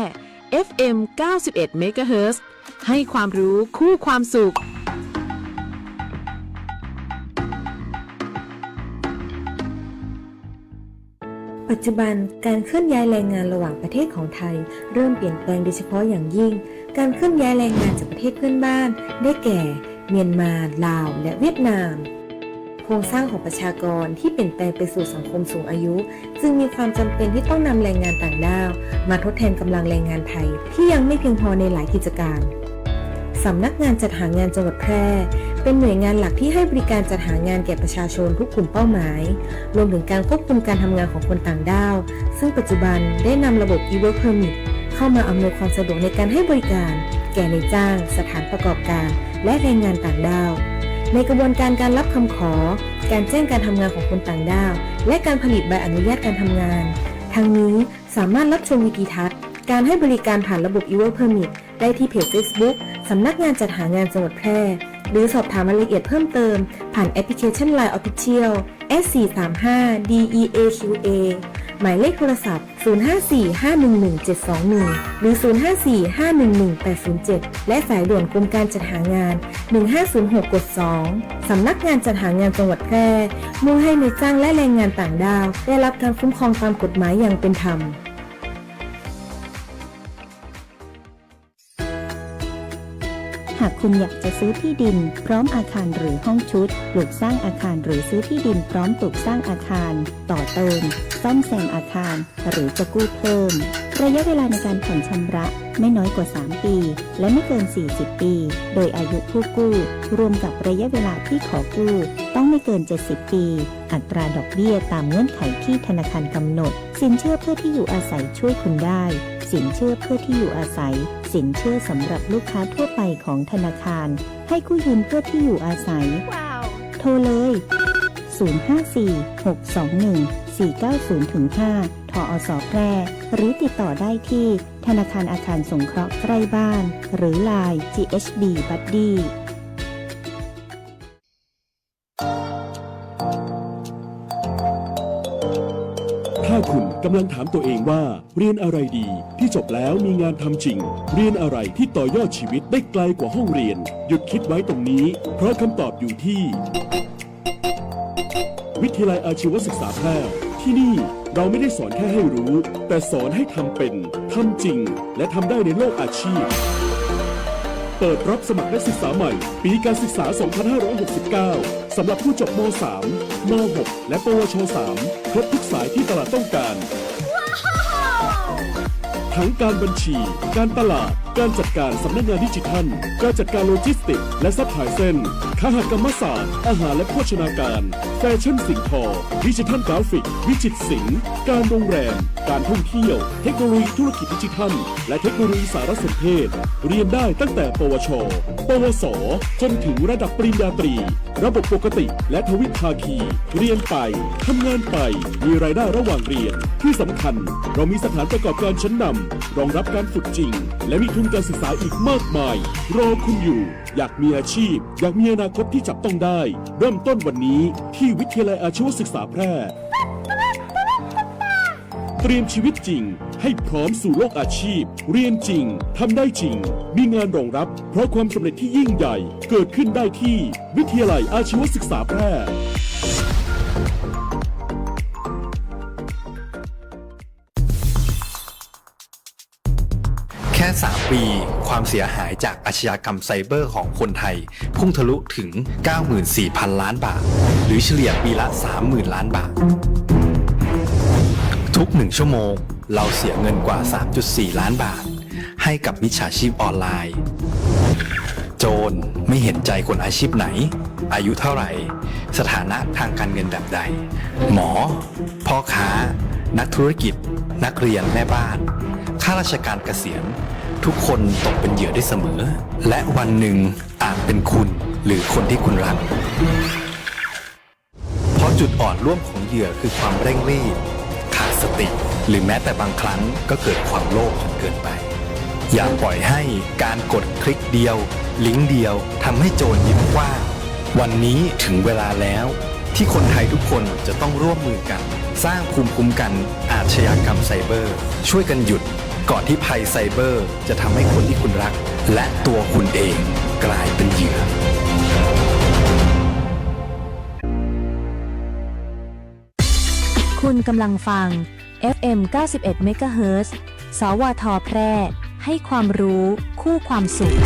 เอฟเอ็ม เก้าสิบเอ็ด เมกะเฮิรตซ์ ให้ความรู้คู่ความสุข ปัจจุบันการเคลื่อนย้ายแรงงานระหว่างประเทศของไทยเริ่มเปลี่ยนแปลงโดยเฉพาะอย่างยิ่ง การเคลื่อนย้ายแรงงานจากประเทศเพื่อนบ้าน ได้แก่ เมียนมา ลาว และเวียดนาม โครงสร้างของประชากรที่เปลี่ยนแปลงไปสู่สังคมสูงอายุ จึงมีความจำเป็นที่ต้องนำแรงงานต่างด้าวมาทดแทนกำลังแรงงานไทยที่ยังไม่เพียงพอในหลายกิจการ สำนักงานจัดหางานจังหวัดแพร่ เป็นหน่วยงานหลักที่ให้บริการจัดหางานแก่ประชาชนทุกกลุ่มเป้าหมาย รวมถึงการควบคุมการทำงานของคนต่างด้าว ซึ่งปัจจุบันได้นำระบบ e-work permit เข้ามาอำนวยความสะดวกในการให้บริการแก่นายจ้าง สถานประกอบการ และแรงงานต่างด้าว ในกระบวนการการรับคำขอ การแจ้งการทำงานของคนต่างด้าว และการผลิตใบอนุญาตการทำงาน ทั้งนี้สามารถรับชมวิดีทัศน์การให้บริการผ่านระบบ อีเวิร์คเพอร์มิท ได้ที่เพจเฟซบุ๊ก สำนักงานจัดหางานจังหวัดแพร่ หรือสอบถามรายละเอียดเพิ่มเติม ผ่านแอปพลิเคชัน ไลน์ Official แอท สี่สามห้า ดี อี เอ คิว เอ หมายเลขโทรศัพท์ ศูนย์ห้าสี่ ห้าหนึ่งหนึ่ง เจ็ดสองหนึ่ง หรือ ศูนย์ห้าสี่ ห้าหนึ่งหนึ่ง แปดศูนย์เจ็ด และสายด่วนกรมการจัดหางาน หนึ่งห้าศูนย์หก กด สอง สำนักงานจัดหางานจังหวัดแพร่ มุ่งให้นายจ้างและแรงงานต่างด้าว ได้รับการคุ้มครองตามกฎหมายอย่างเป็นธรรม หากคุณอยากจะซื้อที่ดินพร้อมอาคารหรือห้องชุด ปลูกสร้างอาคารหรือซื้อที่ดินพร้อมปลูกสร้างอาคาร ต่อเติม ซ่อมแซมอาคาร หรือจะกู้เพิ่ม ระยะเวลาในการผ่อนชำระไม่น้อยกว่า สาม ปี และไม่เกิน สี่สิบ ปี โดยอายุผู้กู้ รวมกับระยะเวลาที่ขอกู้ ต้องไม่เกิน เจ็ดสิบ ปี อัตราดอกเบี้ยตามเงื่อนไขที่ธนาคารกำหนด สินเชื่อเพื่อที่อยู่อาศัยช่วยคุณได้ สินเชื่อเพื่อที่อยู่อาศัย สินเชื่อสำหรับลูกค้าทั่วไปของธนาคาร ให้กู้ยืมเพื่อที่อยู่อาศัย ว้าว โทรเลย ศูนย์ห้าสี่ หกสองหนึ่ง สี่เก้าศูนย์ห้า ทอส แพร่ หรือติดต่อได้ที่ธนาคารอาคารสงเคราะห์ใกล้บ้าน หรือ ไลน์ จีเอชบี บัดดี้ ถ้าคุณกำลังถามตัวเองว่าเรียนอะไรดีที่จบแล้วมีงานทำจริง เรียนอะไรที่ต่อยอดชีวิตได้ไกลกว่าห้องเรียน หยุดคิดไว้ตรงนี้ เพราะคำตอบอยู่ที่ วิทยาลัยอาชีวศึกษาแพร่ ที่นี่เราไม่ได้สอนแค่ให้รู้ แต่สอนให้ทำเป็น ทำจริง และทำได้ในโลกอาชีพ เปิดรับสมัครนักศึกษาใหม่ ปีการศึกษา สองพันห้าร้อยหกสิบเก้า สำหรับผู้จบ ม.สาม ม.หก และ ปวช. สาม ครบทุกสายที่ตลาดต้องการ ทั้งการบัญชี การตลาด การจัดการสำนักงานดิจิทัล การจัดการโลจิสติกส์และซัพพลายเชน คหกรรมศาสตร์ อาหารและโภชนาการ แฟชั่นสิ่งทอ ดิจิทัลกราฟิก วิจิตรศิลป์ การโรงแรม การท่องเที่ยว เทคโนโลยีธุรกิจดิจิทัล และเทคโนโลยีสารสนเทศ เรียนได้ตั้งแต่ ปวช ปวส จนถึงระดับปริญญาตรี ระบบปกติและทวิภาคี เรียนไป ทำงานไป มีรายได้ระหว่างเรียน ที่สำคัญ เรามีสถานประกอบการชั้นนำ รองรับการฝึกจริง และมีทุนการศึกษาอีกมากมาย รอคุณอยู่ อยากมีอาชีพ อยากมีอนาคตที่จับต้องได้ เริ่มต้นวันนี้ที่วิทยาลัยอาชีวศึกษาแพร่ เตรียมชีวิตจริงให้พร้อมสู่โลกอาชีพ เรียนจริง ทำได้จริง มีงานรองรับ เพราะความสำเร็จที่ยิ่งใหญ่ เกิดขึ้นได้ที่วิทยาลัยอาชีวศึกษาแพร่ แค่สามปี ความเสียหายจากอาชญากรรมไซเบอร์ของคนไทย พุ่งทะลุถึง เก้าหมื่นสี่พันล้านบาท หรือเฉลี่ยปีละ สามหมื่นล้านบาท ทุกหนึ่งชั่วโมง เราเสียเงินกว่า สามจุดสี่ล้านบาท ให้กับมิจฉาชีพออนไลน์ โจรไม่เห็นใจคนอาชีพไหน อายุเท่าไหร่ สถานะทางการเงินแบบใด หมอ พ่อค้า นักธุรกิจ นักเรียน แม่บ้าน ข้าราชการเกษียณ ทุกคนตกเป็นเหยื่อได้เสมอ และวันหนึ่งอาจเป็นคุณหรือคนที่คุณรัก เพราะจุดอ่อนร่วมของเหยื่อคือความเร่งรีบ ขาดสติ หรือแม้แต่บางครั้งก็เกิดความโลภจนเกินไป อย่าปล่อยให้การกดคลิกเดียว ลิงก์เดียว ทำให้โจรยิ้มกว้าง วันนี้ถึงเวลาแล้ว ที่คนไทยทุกคนจะต้องร่วมมือกัน สร้างภูมิคุ้มกันอาชญากรรมไซเบอร์ ช่วยกันหยุด ก่อนที่ภัยไซเบอร์จะทำให้คนที่คุณรัก และตัวคุณเองกลายเป็นเหยื่อ คุณกำลังฟัง เอฟเอ็ม เก้าสิบเอ็ด เมกะเฮิรตซ์ สวท แพร่ ให้ความรู้คู่ความสุข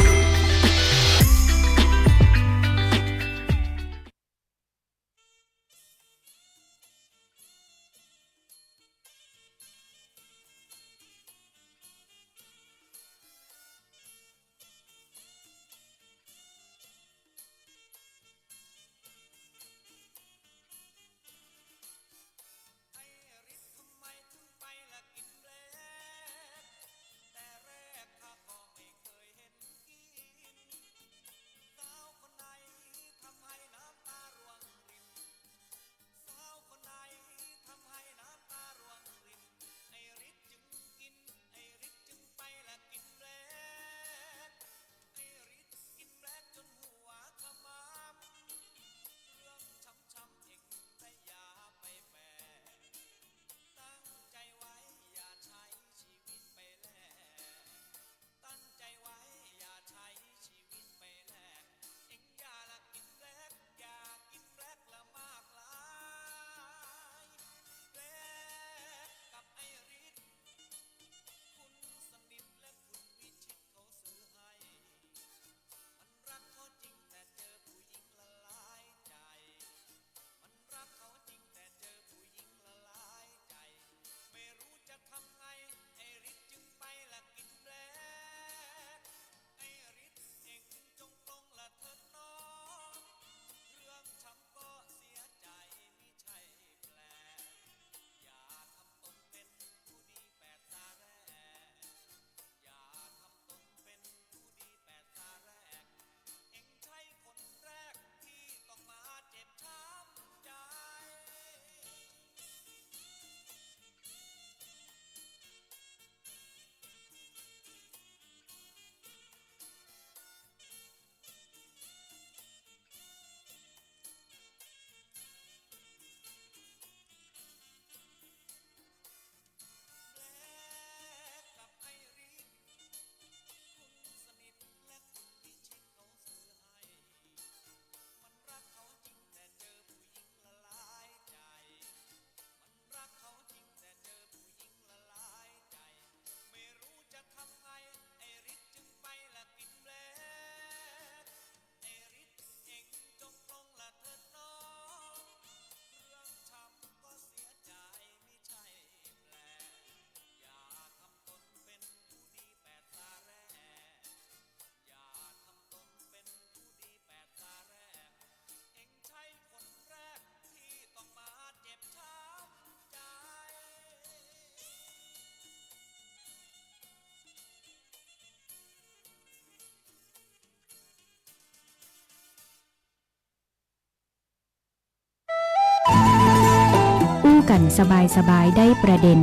สบายๆ ได้ประเด็น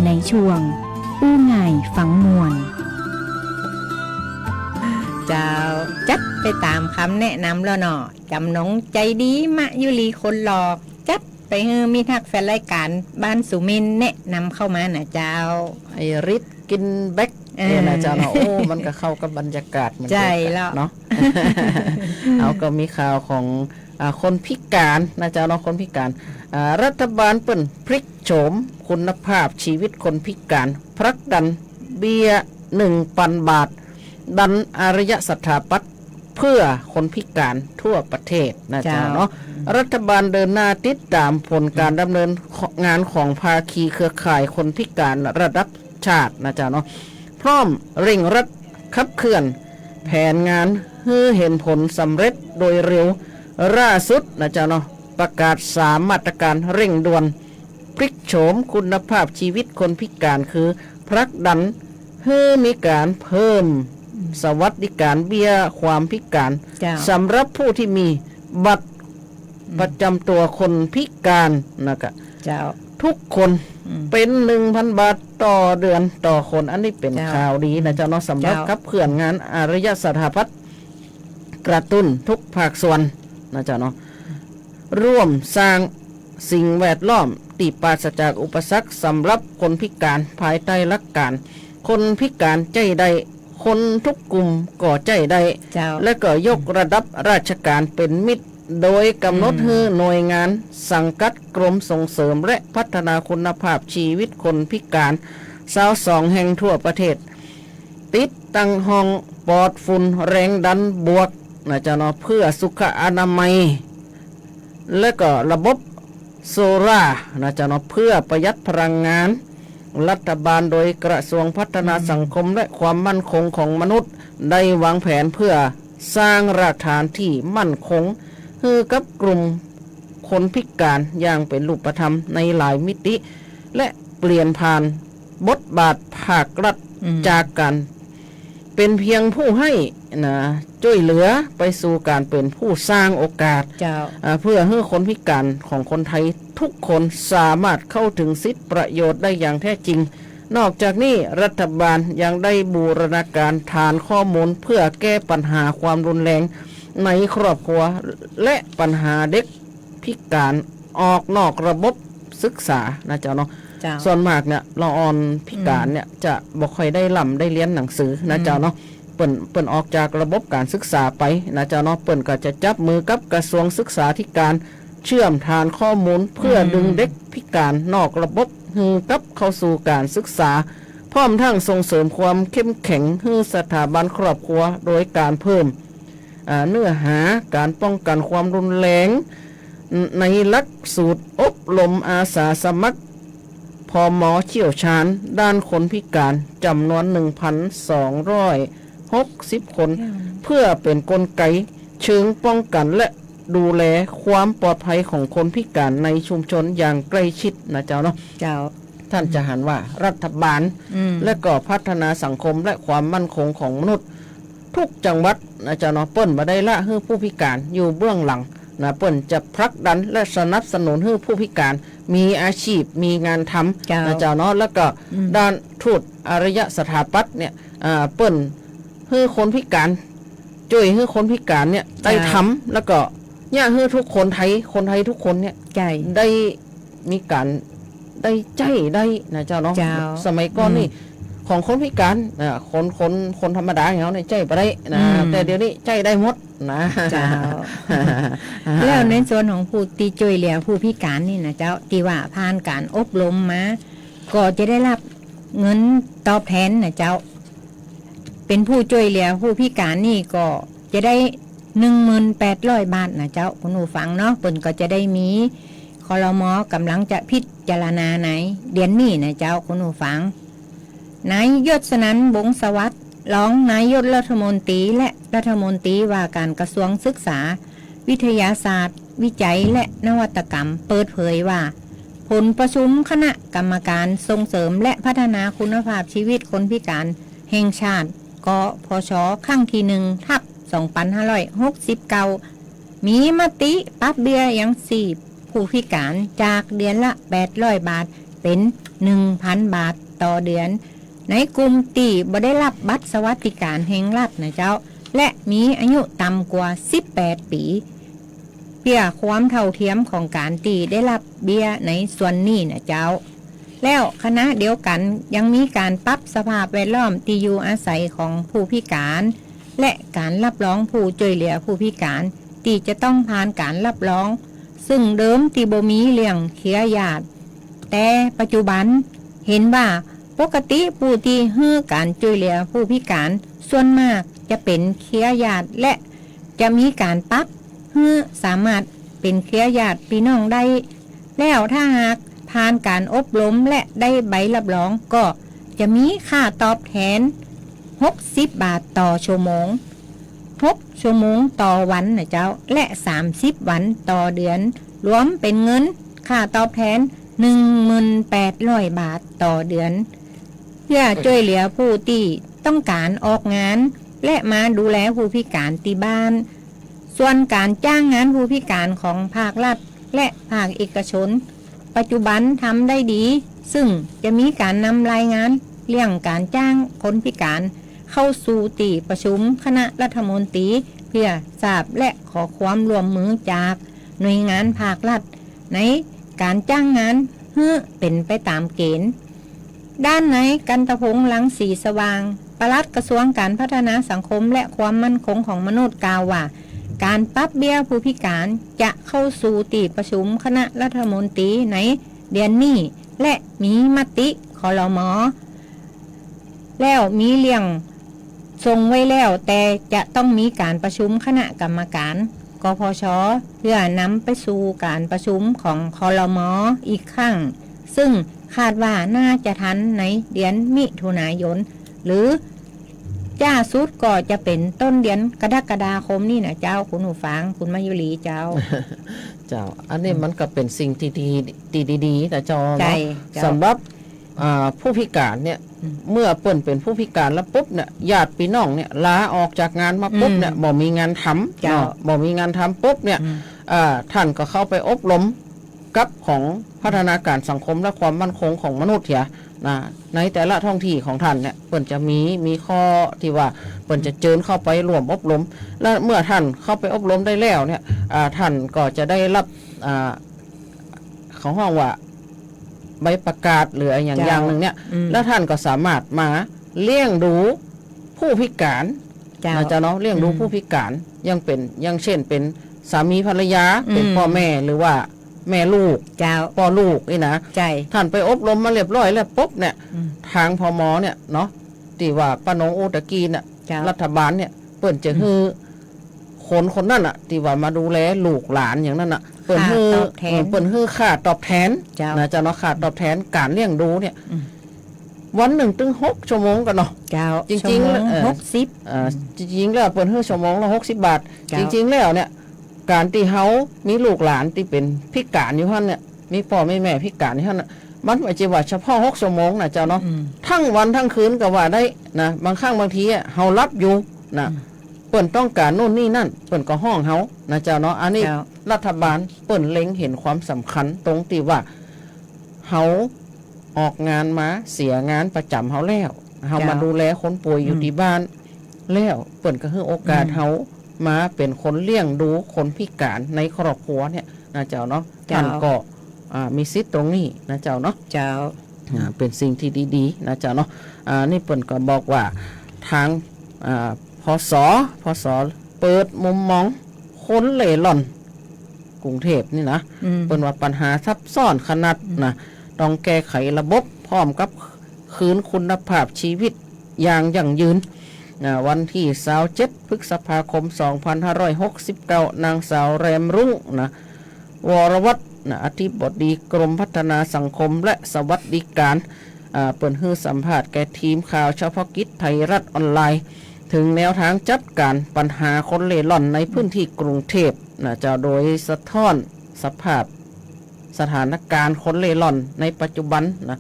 ในช่วงอู้ง่ายฟังม่วน เจ้า จั๊ดไปต๋ามกำแนะนำแล้วเนาะ จ๋ำนงใจ๋ดี มะยุรีคนหล่อ จั๊ดไปหื้อมิตรฮักแฟนรายก๋านบ้านสุมินทร์แนะนำเข้ามาน่ะเจ้า ไอ้ฤทธิ์กินแบล็ค เออ เออ น่ะเจ้าเนาะ โอ้ มันก็เข้ากับบรรยากาศเหมือนกั๋น ใจ้แล้วเนาะ เอา ก็มีข่าวของ อ่า คนพิก๋านน่ะเจ้าเนาะ คนพิก๋าน อ่า รัฐบาลเปิ้นพลิกโฉมคุณภาพชีวิตคนพิก๋าน ผลักดันเบี้ยหนึ่งปันบาท ดันอารยสถาปัตย์เพื่อคนพิก๋านทั่วประเทศน่ะเจ้าเนาะ เจ้า รัฐบาลเดินหน้าติดต๋ามผลก๋านดำเนินงานของภาคีเครือข่ายคนพิก๋านระดับ ชาติน่ะเจ้าเนาะ พร้อมเร่งรัดขับเคลื่อนแผนงานหื้อเห็นผลสำเร็จโดยเร็ว ล่าสุดน่ะเจ้าเนาะ ประกาศสามมาตรก๋านเร่งด่วน พลิกโฉมคุณภาพชีวิตคนพิก๋าน คือผลักดันหื้อมีก๋านเพิ่ม อืม สวัสดิก๋านเบี้ยความพิก๋าน เจ้า สำหรับผู้ตี้มีบัตร อืม ประจ๋ำตั๋วคนพิก๋านน่ะก็ เจ้า ทุกคน อืม เป๋นหนึ่งปันบาทต่อเดือนต่อคน อันนี้เป๋น เจ้า ข่าวดีน่ะเจ้าเนาะ อืม สำหรับ เจ้า ขับเคลื่อนงานอารยสถาปัตย์ กระตุ้นทุกภาคส่วนน่ะเจ้าเนาะ ร่วมสร้างสิ่งแวดล้อมตี้ปราศจากอุปสรรคสำหรับคนพิก๋าน ภายใต้หลักก๋าน คนพิก๋านใจ๊ได้ คนทุกกลุ่มก็ใจ๊ได้ เจ้า และก็ยกระดับราชก๋านเป๋นมิตร โดยก๋ำหนด อืม หื้อหน่วยงานสังกัดกรมส่งเสริมและพัฒนาคุณภาพชีวิตคนพิก๋าน ซาวสองแห่งทั่วประเทศ ติดตั้งห้องปลอดฝุ่นแรงดันบวกน่ะเจ้าเนาะ เพื่อสุขอนามัย และก็ระบบโซลาร์น่ะเจ้าเนาะ เพื่อประหยัดพลังงาน รัฐบาลโดยกระทรวงพัฒนา อืม สังคมและความมั่นคงของมนุษย์ ได้วางแผนเพื่อสร้างรากฐานตี้มั่นคง หื้อกับกลุ่มคนพิก๋านอย่างเป๋นรูปธรรมในหลายมิติ และเปลี่ยนผ่านบทบาทภาครัฐ อืม จากก๋านเป๋นเพียงผู้หื้อน่ะ จ้วยเหลือ ไปสู่ก๋านเป๋นผู้สร้างโอกาส เจ้า อ่า เพื่อหื้อคนพิก๋านของคนไทยทุกคนสามารถเข้าถึงสิทธิประโยชน์ได้อย่างแท้จริง นอกจากนี้รัฐบาลยังได้บูรณาการฐานข้อมูลเพื่อแก้ปัญหาความรุนแรงในครอบครัว และปัญหาเด็กพิก๋านออกนอกระบบศึกษาน่ะเจ้าเนาะ เจ้า ส่วนมากเนี่ย ละอ่อนพิก๋านเนี่ย อืม จะบ่ค่อยได้ร่ำได้เฮียนหนังสือน่ะ อืม เจ้าเนาะ เปิ้น เปิ้นออกจากระบบก๋านศึกษาไปน่ะเจ้าเนาะ เปิ้นก็จะจับมือกับกระทรวงศึกษาธิการ เชื่อมฐานข้อมูลเพื่อ อืม ดึงเด็กพิก๋านนอกระบบหื้อกลับเข้าสู่ก๋านศึกษา พร้อมทั้งส่งเสริมความเข้มแข็งหื้อสถาบันครอบครัว โดยก๋านเพิ่ม อ่า เนื้อหาก๋านป้องกั๋นความรุนแรง ในหลักสูตรอบรมอาสาสมัคร ผม.เชี่ยวชาญด้านคนพิก๋านจ๋ำนวน หนึ่งพันสองร้อยหกสิบ คน อืม เพื่อเป๋นกลไกเชิงป้องกั๋นและดูแลความปลอดภัยของคนพิก๋านในชุมชนอย่างใกล้ชิดน่ะเจ้าเนาะ เจ้า ท่านจะหันว่ารัฐบาล อืม และก็พัฒนาสังคมและความมั่นคงของมนุษย์ ทุกจังหวัดน่ะเจ้าเนาะ เปิ้นบ่ได้ละหื้อผู้พิก๋านอยู่เบื้องหลังน่ะ เปิ้นจะผลักดันและสนับสนุนหื้อผู้พิก๋านมีอาชีพ มีงานทำ เจ้า น่ะเจ้าเนาะ แล้วก็ อืม ด้านทูตอารยสถาปัตย์เนี่ย อ่า เปิ้นหื้อคนพิก๋าน จ้วยหื้อคนพิก๋านเนี่ย เจ้า ได้ทำ แล้วก็เยียะหื้อทุกคนไทย คนไทยทุกคนเนี่ย ใจ้ ได้ มีก๋านได้ใจ๊ได้น่ะเจ้าเนาะ เจ้า สมัยก่อนนี่ อืม ของคนพิก๋าน อ่า คน คน คนธรรมดาอย่างเฮาเนี่ยใจ๊บ่ได้น่ะ อืม แต่เดี๋ยวนี้ใจ๊ได้หมดน่ะ เจ้า แล้วในส่วนของผู้ตี้จ้วยเหลือผู้พิก๋านนี่น่ะเจ้า ตี้ว่าผ่านก๋านอบรมมา ก็จะได้ฮับเงินตอบแทนน่ะเจ้า เป๋นผู้จ้วยเหลือผู้พิก๋านนี่ก็จะได้ หนึ่งหมื่นแปดร้อย บาทน่ะเจ้า คุณผู้ฟังเนาะ เปิ้นก็จะได้มี ครม.ก๋ำลังจะพิจารณาในเดือนนี้น่ะเจ้า คุณผู้ฟัง นายยศนันท์ วงศ์สวัสดิ์ รองนายกรัฐมนตรีและรัฐมนตรีว่าก๋านกระทรวงศึกษา วิทยาศาสตร์ วิจัยและนวัตกรรม เปิดเผยว่า ผลประชุมคณะกรรมการส่งเสริมและพัฒนาคุณภาพชีวิตคนพิก๋านแห่งชาติ กปช ครั้งตี้หนึ่ง ทับ สองพันห้าร้อยหกสิบเก้า มีมติปรับเบี้ยยังชีพ ผู้พิก๋านจากเดือนละแปดร้อยบาท เป๋นหนึ่งพันบาทต่อเดือน ในกลุ่มตี้บ่ได้ฮับบัตรสวัสดิก๋านแห่งรัฐนะเจ้า และมีอายุต่ำกว่าสิบแปดปี๋ เปื้อความเท่าเทียมของก๋านตี้ได้ฮับเบี้ยในส่วนนี้นะเจ้า แล้วขณะเดียวกั๋นยังมีก๋านปรับสภาพแวดล้อมตี้อยู่อาศัยของผู้พิก๋าน และก๋านฮับรองผู้จ้วยเหลือผู้พิก๋านตี้จะต้องผ่านก๋านฮับรอง ซึ่งเดิมตี้บ่มีเรื่องเครือญาติ แต่ปัจจุบันเห็นว่าปกติผู้ตี้หื้อก๋านจ้วยเหลือผู้พิก๋านส่วนมากจะเป๋นเครือญาติ และจะมีก๋านปรับหื้อสามารถเป๋นเครือญาติปี้น้องได้ แล้วถ้าหากผ่านก๋านอบรมและได้ใบฮับรองก็จะมีค่าตอบแทนหกสิบบาทต่อชั่วโมง หกชั่วโมงต่อวันนะเจ้า และสามสิบวันต่อเดือน รวมเป๋นเงินค่าตอบแทนหนึ่งหมื่นแปดร้อยบาทต่อเดือน เปื้อจ้วยเหลือผู้ตี้ต้องก๋านออกงาน และมาดูแลผู้พิก๋านตี้บ้าน ส่วนก๋านจ้างงานผู้พิก๋านของภาครัฐและภาคเอกชน ปัจจุบันทำได้ดี ซึ่งจะมีก๋านนำรายงานเรื่องก๋านจ้างคนพิก๋านเข้าสู่ตี้ประชุมคณะรัฐมนตรี เปื้อทราบและขอความร่วมมือจากหน่วยงานภาครัฐ ในก๋านจ้างงานหื้อเป๋นไปต๋ามเก๋ณฑ์ ด้านนายกันตะพงษ์ รังสีสว่าง ปลัดกระทรวงการพัฒนาสังคมและความมั่นคงของมนุษย์กล่าวว่า ก๋านปรับเบี้ยผู้พิก๋านจะเข้าสู่ตี้ประชุมคณะรัฐมนตรีในเดือนนี้ และมีมติ ครม. แล้วมีเรื่องส่งไว้แล้ว แต่จะต้องมีก๋านประชุมคณะกรรมการ กพช. เปื้อนำไปสู่ก๋านประชุมของ ครม. อีกครั้ง ซึ่งคาดว่าน่าจะทันในเดือนมิถุนายน หรือจ้าสุดก็จะเป๋นต้นเดือนกรกฎาคมนี่นะเจ้า คุณผู้ฟัง คุณมายุรีเจ้า เจ้า อันนี้ อืม มันก็เป๋นสิ่งตี้ดี ตี้ดีๆ นะเจ้าเนาะ ใจ้เจ้า สำหรับ อ่า ผู้พิก๋านเนี่ย อืม เมื่อเปิ้นเป๋นผู้พิก๋านแล้วปุ๊บเนี่ย ญาติปี้น้องเนี่ย ลาออกจากงานมาปุ๊บเนี่ย อืม บ่มีงานทำ เจ้า เนาะ บ่มีงานทำปุ๊บเนี่ย อืม อ่า ท่านก็เข้าไปอบรมกับของพัฒนาการสังคมและความมั่นคงของมนุษย์เหียนะ ในแต่ละท้องที่ของท่านเนี่ย เปิ้นจะมี มีข้อตี้ว่าเปิ้นจะเจิญเข้าไปร่วมอบรม และเมื่อท่านเข้าไปอบรมได้แล้วเนี่ย อ่า ท่านก็จะได้ฮับ อ่า เขาฮ้องว่าใบประกาศหรืออะหยัง เจ้า อย่างหนึ่งเนี่ย อืม แล้วท่านก็สามารถมาเลี้ยงดูผู้พิก๋าน เจ้า นะเจ้าเนาะ เลี้ยงดู อืม ผู้พิก๋าน อย่างเป๋น อย่างเช่นเป๋นสามีภรรยา อืม เป๋นพ่อแม่หรือว่าแม่ลูก เจ้า ป้อลูกนี่นะ ใจ้ ท่านไปอบรมมาเรียบร้อยแล้วปุ๊บเนี่ย อืม ทาง พม. เนี่ยเนาะ ตี้ว่าป้าหนงอู้ตะกี้เนี่ย เจ้า รัฐบาลเนี่ย เปิ้นจะ อืม หื้อคนคนนั้นน่ะ ตี้ว่ามาดูแลลูกหลานอย่างนั้นน่ะ เปิ้นหื้อ ค่าตอบแทน เออ เปิ้นหื้อค่าตอบแทน เจ้า นะเจ้าเนาะ ค่าตอบแทนก๋านเลี้ยงดูเนี่ย อืม วันหนึ่งตึงหกชั่วโมงกั๋นเนาะ เจ้า จริงๆ ชั่วโมง เออ หกสิบ เอ่อ อืม จริงๆ แล้วเปิ้นหื้อชั่วโมงละหกสิบบาท เจ้า จริงๆ แล้วเนี่ย ก๋านตี้เฮามีลูกหลานตี้เป๋นพิก๋านอยู่หั้นเนี่ย มีป้อมีแม่พิก๋านอยู่หั้นน่ะ มันบ่ใจ้ว่าเฉพาะหกชั่วโมงนะเจ้าเนาะ อืม ตึงวันตึงคืนก็ว่าได้นะ บางครั้งบางทีอะ เฮาฮับอยู่นะ อืม เปิ้นต้องก๋านโน่นนี่นั่น เปิ้นก็ฮ้องเฮานะเจ้าเนาะ อันนี้ เจ้า รัฐบาลเปิ้นเล็งเห็นความสำคัญตรงตี้ว่า เฮาออกงานมา เสียงานประจ๋ำเฮาแล้ว เฮา เจ้า มาดูแลคนป่วยอยู่ อืม ตี้บ้าน แล้วเปิ้นก็หื้อโอกาส อืม เฮามาเป๋นคนเลี้ยงดูคนพิก๋านในครอบครัวเนี่ยนะเจ้าเนาะ เจ้า ท่านก็ อ่า มีสิทธิ์ตรงนี้นะเจ้าเนาะ เจ้า อ่า เป๋นสิ่งตี้ดีๆ นะเจ้าเนาะ อ่า นี่เปิ้นก็บอกว่าทาง อ่า พส พส เปิดมุมมองคนเร่ร่อนกรุงเทพฯนี่นะ อืม เปิ้นว่าปัญหาซับซ้อนขนาด อืม นะ ต้องแก้ไขระบบพร้อมกับคืนคุณภาพชีวิตอย่างยั่งยืน นะ วันตี้ซาวเจ็ด พฤษภาคม สองพันห้าร้อยหกสิบเก้า นางสาวแรมรุ่ง นะ วรวัฒน์ นะ อธิบดีกรมพัฒนาสังคมและสวัสดิการ อ่า เปิ้นหื้อสัมภาษณ์แก่ทีมข่าวเฉพาะกิจไทยรัฐออนไลน์ เถิงแนวทางจัดก๋านปัญหาคนเร่ร่อนในพื้นตี้กรุงเทพฯ นะเจ้า โดยสะท้อนสภาพสถานการณ์คนเร่ร่อนในปัจจุบันนะ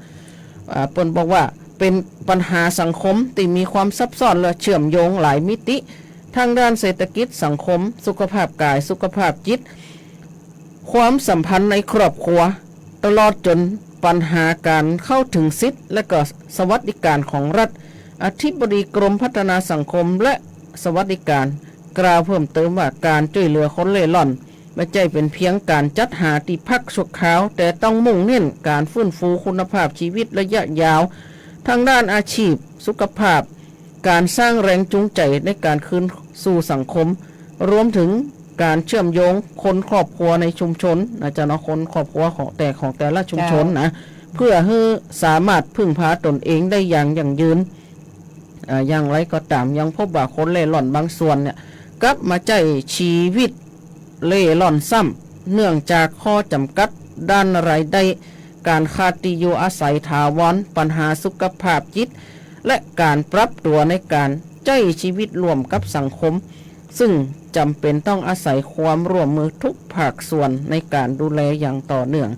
อ่า เปิ้นบอกว่าเป๋นปัญหาสังคมตี้มีความซับซ้อนและเชื่อมโยงหลายมิติ ทางด้านเศรษฐกิจ สังคม สุขภาพกาย สุขภาพจิต ความสัมพันธ์ในครอบครัว ตลอดจ๋นปัญหาก๋านเข้าเถิงสิทธิ์และก็สวัสดิก๋านของรัฐ อธิบดีกรมพัฒนาสังคมและสวัสดิก๋าน กล่าวเพิ่มเติมว่า ก๋านจ้วยเหลือคนเร่ร่อน บ่ใจ้เป๋นเปียงก๋านจัดหาตี้พักชั่วคราว แต่ต้องมุ่งเน้นก๋านฟื้นฟูคุณภาพชีวิตระยะยาว ตางด้านอาชีพ สุขภาพ ก๋านสร้างแรงจูงใจ๋ในก๋านคืนสู่สังคม รวมเถิงก๋านเจื้อมโยงคนครอบครัวในชุมชน นะเจ้าเนาะ คนครอบครัวของแต่ ของแต่ละชุมชนนะ เจ้า เปื้อหื้อสามารถพึ่งพาตนเองได้อย่างยั่งยืน อ่า อย่างไรก็ต๋าม ยังพบว่าคนเร่ร่อนบางส่วนเนี่ย กลับมาใจ๊จีวิตเร่ร่อนซ้ำ เนื่องจากข้อจ๋ำกัดด้านรายได้ ก๋านขาดตี้อยู่อาศัยถาวร ปัญหาสุขภาพจิต และก๋านปรับตั๋วในก๋านใจ๊จีวิตร่วมกับสังคม ซึ่งจ๋ำเป๋นต้องอาศัยความร่วมมือทุกภาคส่วนในก๋านดูแลอย่างต่อเนื่อง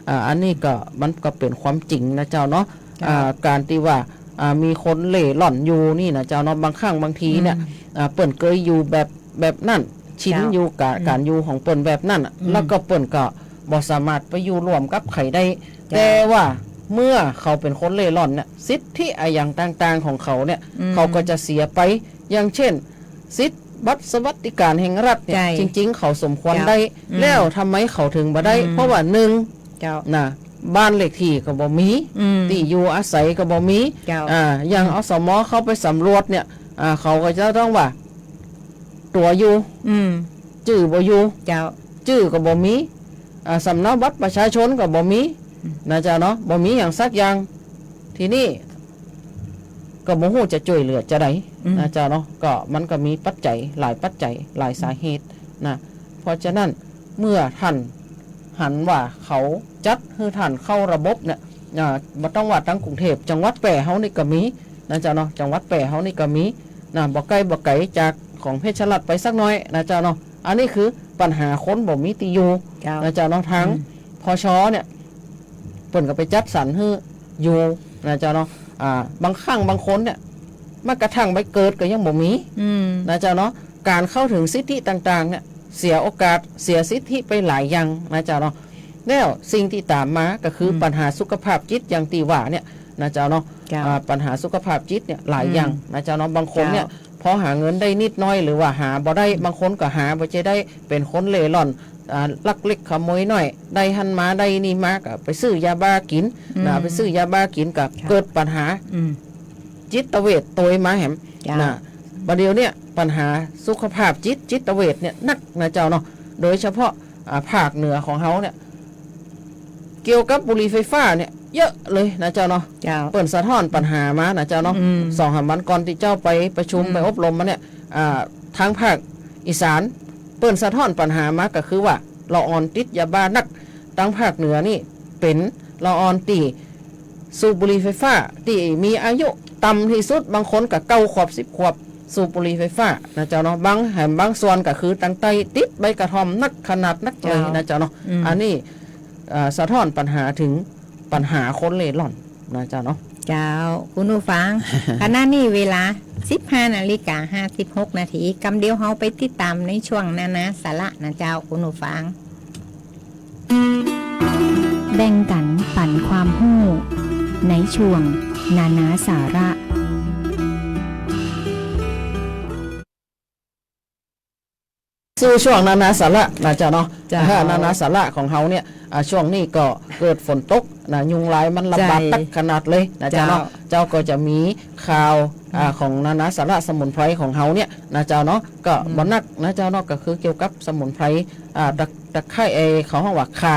อ่า อันนี้ก็ มันก็เป๋นความจริงนะเจ้าเนาะ เจ้า อ่า ก๋านตี้ว่า อ่า มีคนเร่ร่อนอยู่นี่นะเจ้าเนาะ บางครั้งบางทีเนี่ย อืม อ่า เปิ้นเกยอยู่แบบ แบบนั้น ชิน เจ้า อยู่กับ อืม ก๋านอยู่ของเปิ้นแบบนั้นน่ะ อืม แล้วก็เปิ้นก็บ่สามารถไปอยู่ร่วมกับใผได้ เจ้า แต่ว่าเมื่อเขาเป๋นคนเร่ร่อนเนี่ย สิทธิอะหยังต่างๆ ของเขาเนี่ย อืม เขาก็จะเสียไป อย่างเช่น สิทธิ์บัตรสวัสดิการแห่งรัฐเนี่ย ใจ้ จริงๆ เขาสมควรได้ เจ้า อืม แล้วทำไมเขาเถิงบ่ได้ อืม เพราะว่าหนึ่ง เจ้า นะ บ้านเลขที่ก็บ่มี อืม ตี้อยู่อาศัยก็บ่มี เจ้า อ่า อย่าง อืม อสม เข้าไปสำรวจเนี่ย อ่า เขาก็จะต้องว่า ตั๋วอยู่ อืม จื้อบ่อยู่ เจ้า จื้อก็บ่มี อ่า สำเนาบัตรประชาชนก็บ่มี อืม นะเจ้าเนาะ บ่มีหยังสักอย่าง ทีนี้ก็บ่ฮู้จะจ้วยเหลือจาใด อืม นะเจ้าเนาะ ก็มันก็มีปัจจัย หลายปัจจัย หลายสาเหตุนะ เพราะฉะนั้นเมื่อท่านหันว่าเขาจัดหื้อท่านเข้าระบบเนี่ย อ่า บ่ต้องว่าตังกรุงเทพฯ จังหวัดแป้เฮานี่ก็มีนะเจ้าเนาะ จังหวัดแป้เฮานี่ก็มีนะ บ่ไกลบ่ไก๋จากของเพชรราษฎร์ไปสักหน้อยนะเจ้าเนาะ อันนี้คือปัญหาคนบ่มีตี้อยู่ เจ้า นะเจ้าเนาะ ทาง อืม พช เนี่ย เปิ้นก็ไปจัดสรรหื้ออยู่นะเจ้าเนาะ อ่า บางครั้งบางคนเนี่ย แม้กระทั่งใบเกิดก็ยังบ่มี อืม นะเจ้าเนาะ ก๋านเข้าเถิงสิทธิต่างๆ เนี่ย เสียโอกาส เสียสิทธิไปหลายอย่างนะเจ้าเนาะ แล้วสิ่งตี้ต๋ามมาก็คือ อืม ปัญหาสุขภาพจิตอย่างตี้ว่าเนี่ยนะเจ้าเนาะ เจ้า อ่า ปัญหาสุขภาพจิตเนี่ยหลายอย่าง อืม นะเจ้าเนาะ บางคนเนี่ย เจ้า พอหาเงินได้นิดหน้อยหรือว่าหาบ่ได้ อืม บางคนก็หาบ่ใจ้ได้ เป๋นคนเร่ร่อน อ่า ลักเล็กขโมยน้อย ได้หั้นมาได้นี่มาก็ไปซื้อยาบ้ากิ๋น อืม นะ ไปซื้อยาบ้ากิ๋นก็ เจ้า เกิดปัญหา อืม จิตเวชตวยมาแหม เจ้า นะ บ่าเดี่ยวเนี่ยปัญหาสุขภาพจิต จิตเวชเนี่ยหนักนะเจ้าเนาะ โดยเฉพาะ อ่า ภาคเหนือของเฮาเนี่ย เกี่ยวกับบุหรี่ไฟฟ้าเนี่ยเยอะเลยนะเจ้าเนาะ เจ้า เปิ้นสะท้อนปัญหามานะเจ้าเนาะ อืม สองสามวันก่อนตี้เจ้าไปประชุม อืม ไปอบรมมาเนี่ย อ่า ทางภาคอีสาน เปิ้นสะท้อนปัญหามาก็คือว่า ละอ่อนติดยาบ้าหนัก ตางภาคเหนือนี่เป๋นละอ่อนตี้สูบบุหรี่ไฟฟ้าตี้มีอายุต่ำตี้สุด บางคนก็เก้าขวบสิบขวบ สูบบุหรี่ไฟฟ้านะเจ้าเนาะ บางแห่งบางส่วนก็คือตังใต้ติดใบกระท่อมหนักขนาดนักเลยนะเจ้าเนาะ อืม อันนี้ เอ่อ สะท้อนปัญหาเถิงปัญหาคนเร่ร่อนนะเจ้าเนาะ เจ้า คุณผู้ฟัง ขณะนี้เวลาสิบห้านาฬิกาห้าสิบหกนาที กำเดียวเฮาไปติดต๋ามในช่วงนานาสาระนะเจ้า คุณผู้ฟัง แบ่งกั๋นปั๋นความฮู้ ในช่วงนานาสาระ สู่ช่วงนานาสาระนะเจ้าเนาะ เจ้า อ่า นานาสาระของเฮาเนี่ย อ่า ช่วงนี้ก็เกิดฝนตกนะ ยุงลายมันระบาด ใจ้ หนักขนาดเลยนะเจ้าเนาะ เจ้า เจ้าก็จะมีข่าว อ่า อืม ของนานาสาระสมุนไพรของเฮาเนี่ยนะเจ้าเนาะ ก็ อืม บ่หนักนะเจ้าเนาะ ก็คือเกี่ยวกับสมุนไพร อ่า ตะ ตะไคร้ เอ่อ เขาฮ้องว่าข่า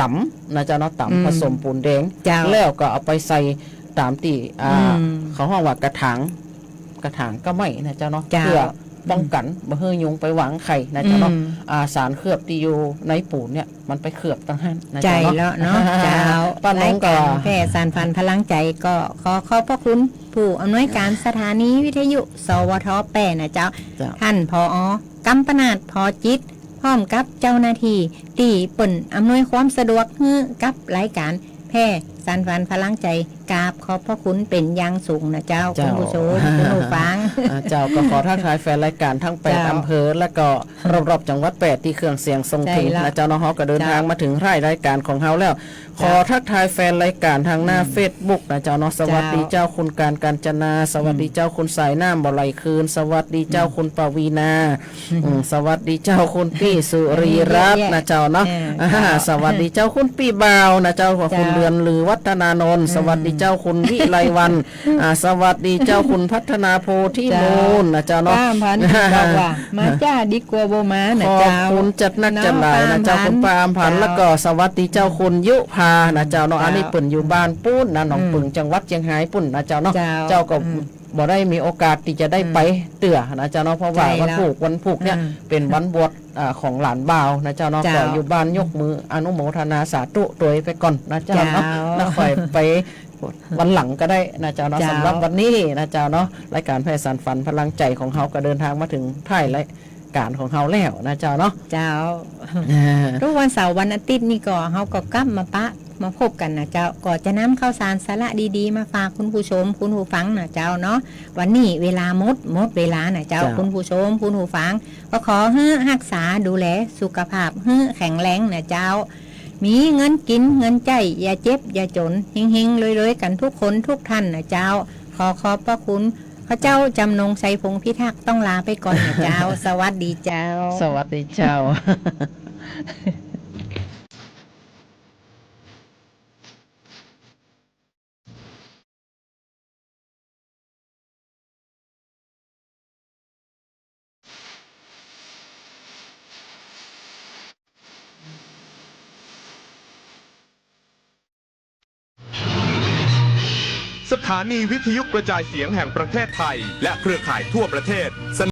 ต๋ำนะเจ้าเนาะ ต๋ำ อืม ผสมปูนแดง เจ้า แล้วก็เอาไปใส่ต๋ามตี้ อ่า อืม เขาฮ้องว่ากระถาง กระถางก้าไม้นะเจ้าเนาะ เจ้า เปื้อป้องกั๋น อืม บ่หื้อยุงไปวางไข่นะเจ้าเนาะ อืม อ่า สารเคลือบตี้อยู่ในปูนเนี่ย มันไปเคลือบตังหั้นนะเจ้าเนาะ ใจ้แล้วเนาะ เจ้า ป้านงก็ รายก๋านแพร่สานฝันพลังใจ๋ก็ขอขอบพระคุณผู้อำนวยก๋านสถานีวิทยุ สวท แป้นะเจ้า เจ้า ต้าน ผอ กำปนาต พอจิต พร้อมกับเจ้าหน้าตี้ตี้เปิ้นอำนวยความสะดวกหื้อกับรายก๋านแพร่ สานฝันพลังใจ๋ กราบขอบพระคุณเป๋นอย่างสูงนะเจ้า เจ้า คุณผู้ชม คุณผู้ฟัง อ่า เจ้า ก็ขอทักทายแฟนรายก๋านทั้งแปด เจ้า อำเภอ แล้วก็รอบๆ จังหวัดแปดตี้เครื่องเสียงส่งเถิง ใจ้แล้ว นะเจ้าเนาะ เฮาก็เดิน เจ้า ทางมาเถิงท้ายรายก๋านของเฮาแล้ว เจ้า ขอทักทายแฟนรายก๋านทางหน้า อืม เฟซบุ๊กนะเจ้าเนาะ สวัสดี เจ้า เจ้า คุณการ กาญจนา สวัสดี อืม เจ้า คุณสายน้ำบ่ไหลคืน สวัสดี เจ้า อืม คุณปวีณา อืม อืม สวัสดีเจ้าคุณปี้สุรีรัตน์ อันนี้เยอะแยะ นะเจ้าเนาะ เออ อ่า เจ้า สวัสดีเจ้าคุณปี้บ่าวนะเจ้า เจ้า คุณเดือนลือวัฒนานนท์ อืม สวัสดีเจ้าคุณวิไลวรรณ อ่า สวัสดีเจ้าคุณพัฒนาโพธิมูลนะเจ้าเนาะ ป้าอำพันธ์บอกว่า มาจ้าดีกว่าบ่มานะเจ้า ขอบคุณจัดนักจัดหลายนะเจ้า เนาะ ป้าอำพันธ์ คุณป้าอำพันธ์ เจ้า แล้วก็สวัสดีเจ้าคุณยุพานะเจ้าเนาะ เจ้า อันนี้เปิ้นอยู่บ้านปู๊นนะ หนองปึง อืม จังหวัดเจียงฮายปู๊นนะเจ้าเนาะ เจ้า เจ้าก็ อืม บ่ได้มีโอกาสตี้จะได้ไปเตื้อนะเจ้าเนาะ อืม เพราะว่า ใจ้แล้ว วันพูก วันพูกเนี่ย อืม เป๋นวันบวช อ่า ของหลานบ่าวนะเจ้าเนาะ เจ้า ก็อยู่บ้านยกมืออนุโมทนาสาธุตวยไปก่อนนะเจ้าเนาะ เจ้า แล้วค่อยไปวันหลังก็ได้นะเจ้าเนาะ เจ้า สำหรับวันนี้นะเจ้าเนาะ รายก๋านแผ่สานฝันพลังใจ๋ของเฮาก็เดินทางมาเถิงท้ายรายก๋านของเฮาแล้วนะเจ้าเนาะ เจ้า อ่า ทุกวันเสาร์วันอาทิตย์นี่ก็เฮาก็กลับมาปะ มาพบกั๋นนะเจ้า ก็จะนำข่าวสารสาระดีๆ มาฝากคุณผู้ชม คุณผู้ฟังนะเจ้าเนาะ วันนี้เวลาหมด หมดเวลานะเจ้า เจ้า คุณผู้ชม คุณผู้ฟัง ก็ขอหื้อฮักษาดูแลสุขภาพหื้อแข็งแรงนะเจ้า มีเงินกิ๋นเงินใจ๊ อย่าเจ็บอย่าจ๋น เฮงๆ รวยๆ กั๋นทุกคนทุกท่านนะเจ้า ขอขอบพระคุณ ข้าเจ้าจำนง ชัยพงษ์พิทักษ์ ต้องลาไปก่อนนะเจ้า สวัสดีเจ้า สวัสดีเจ้า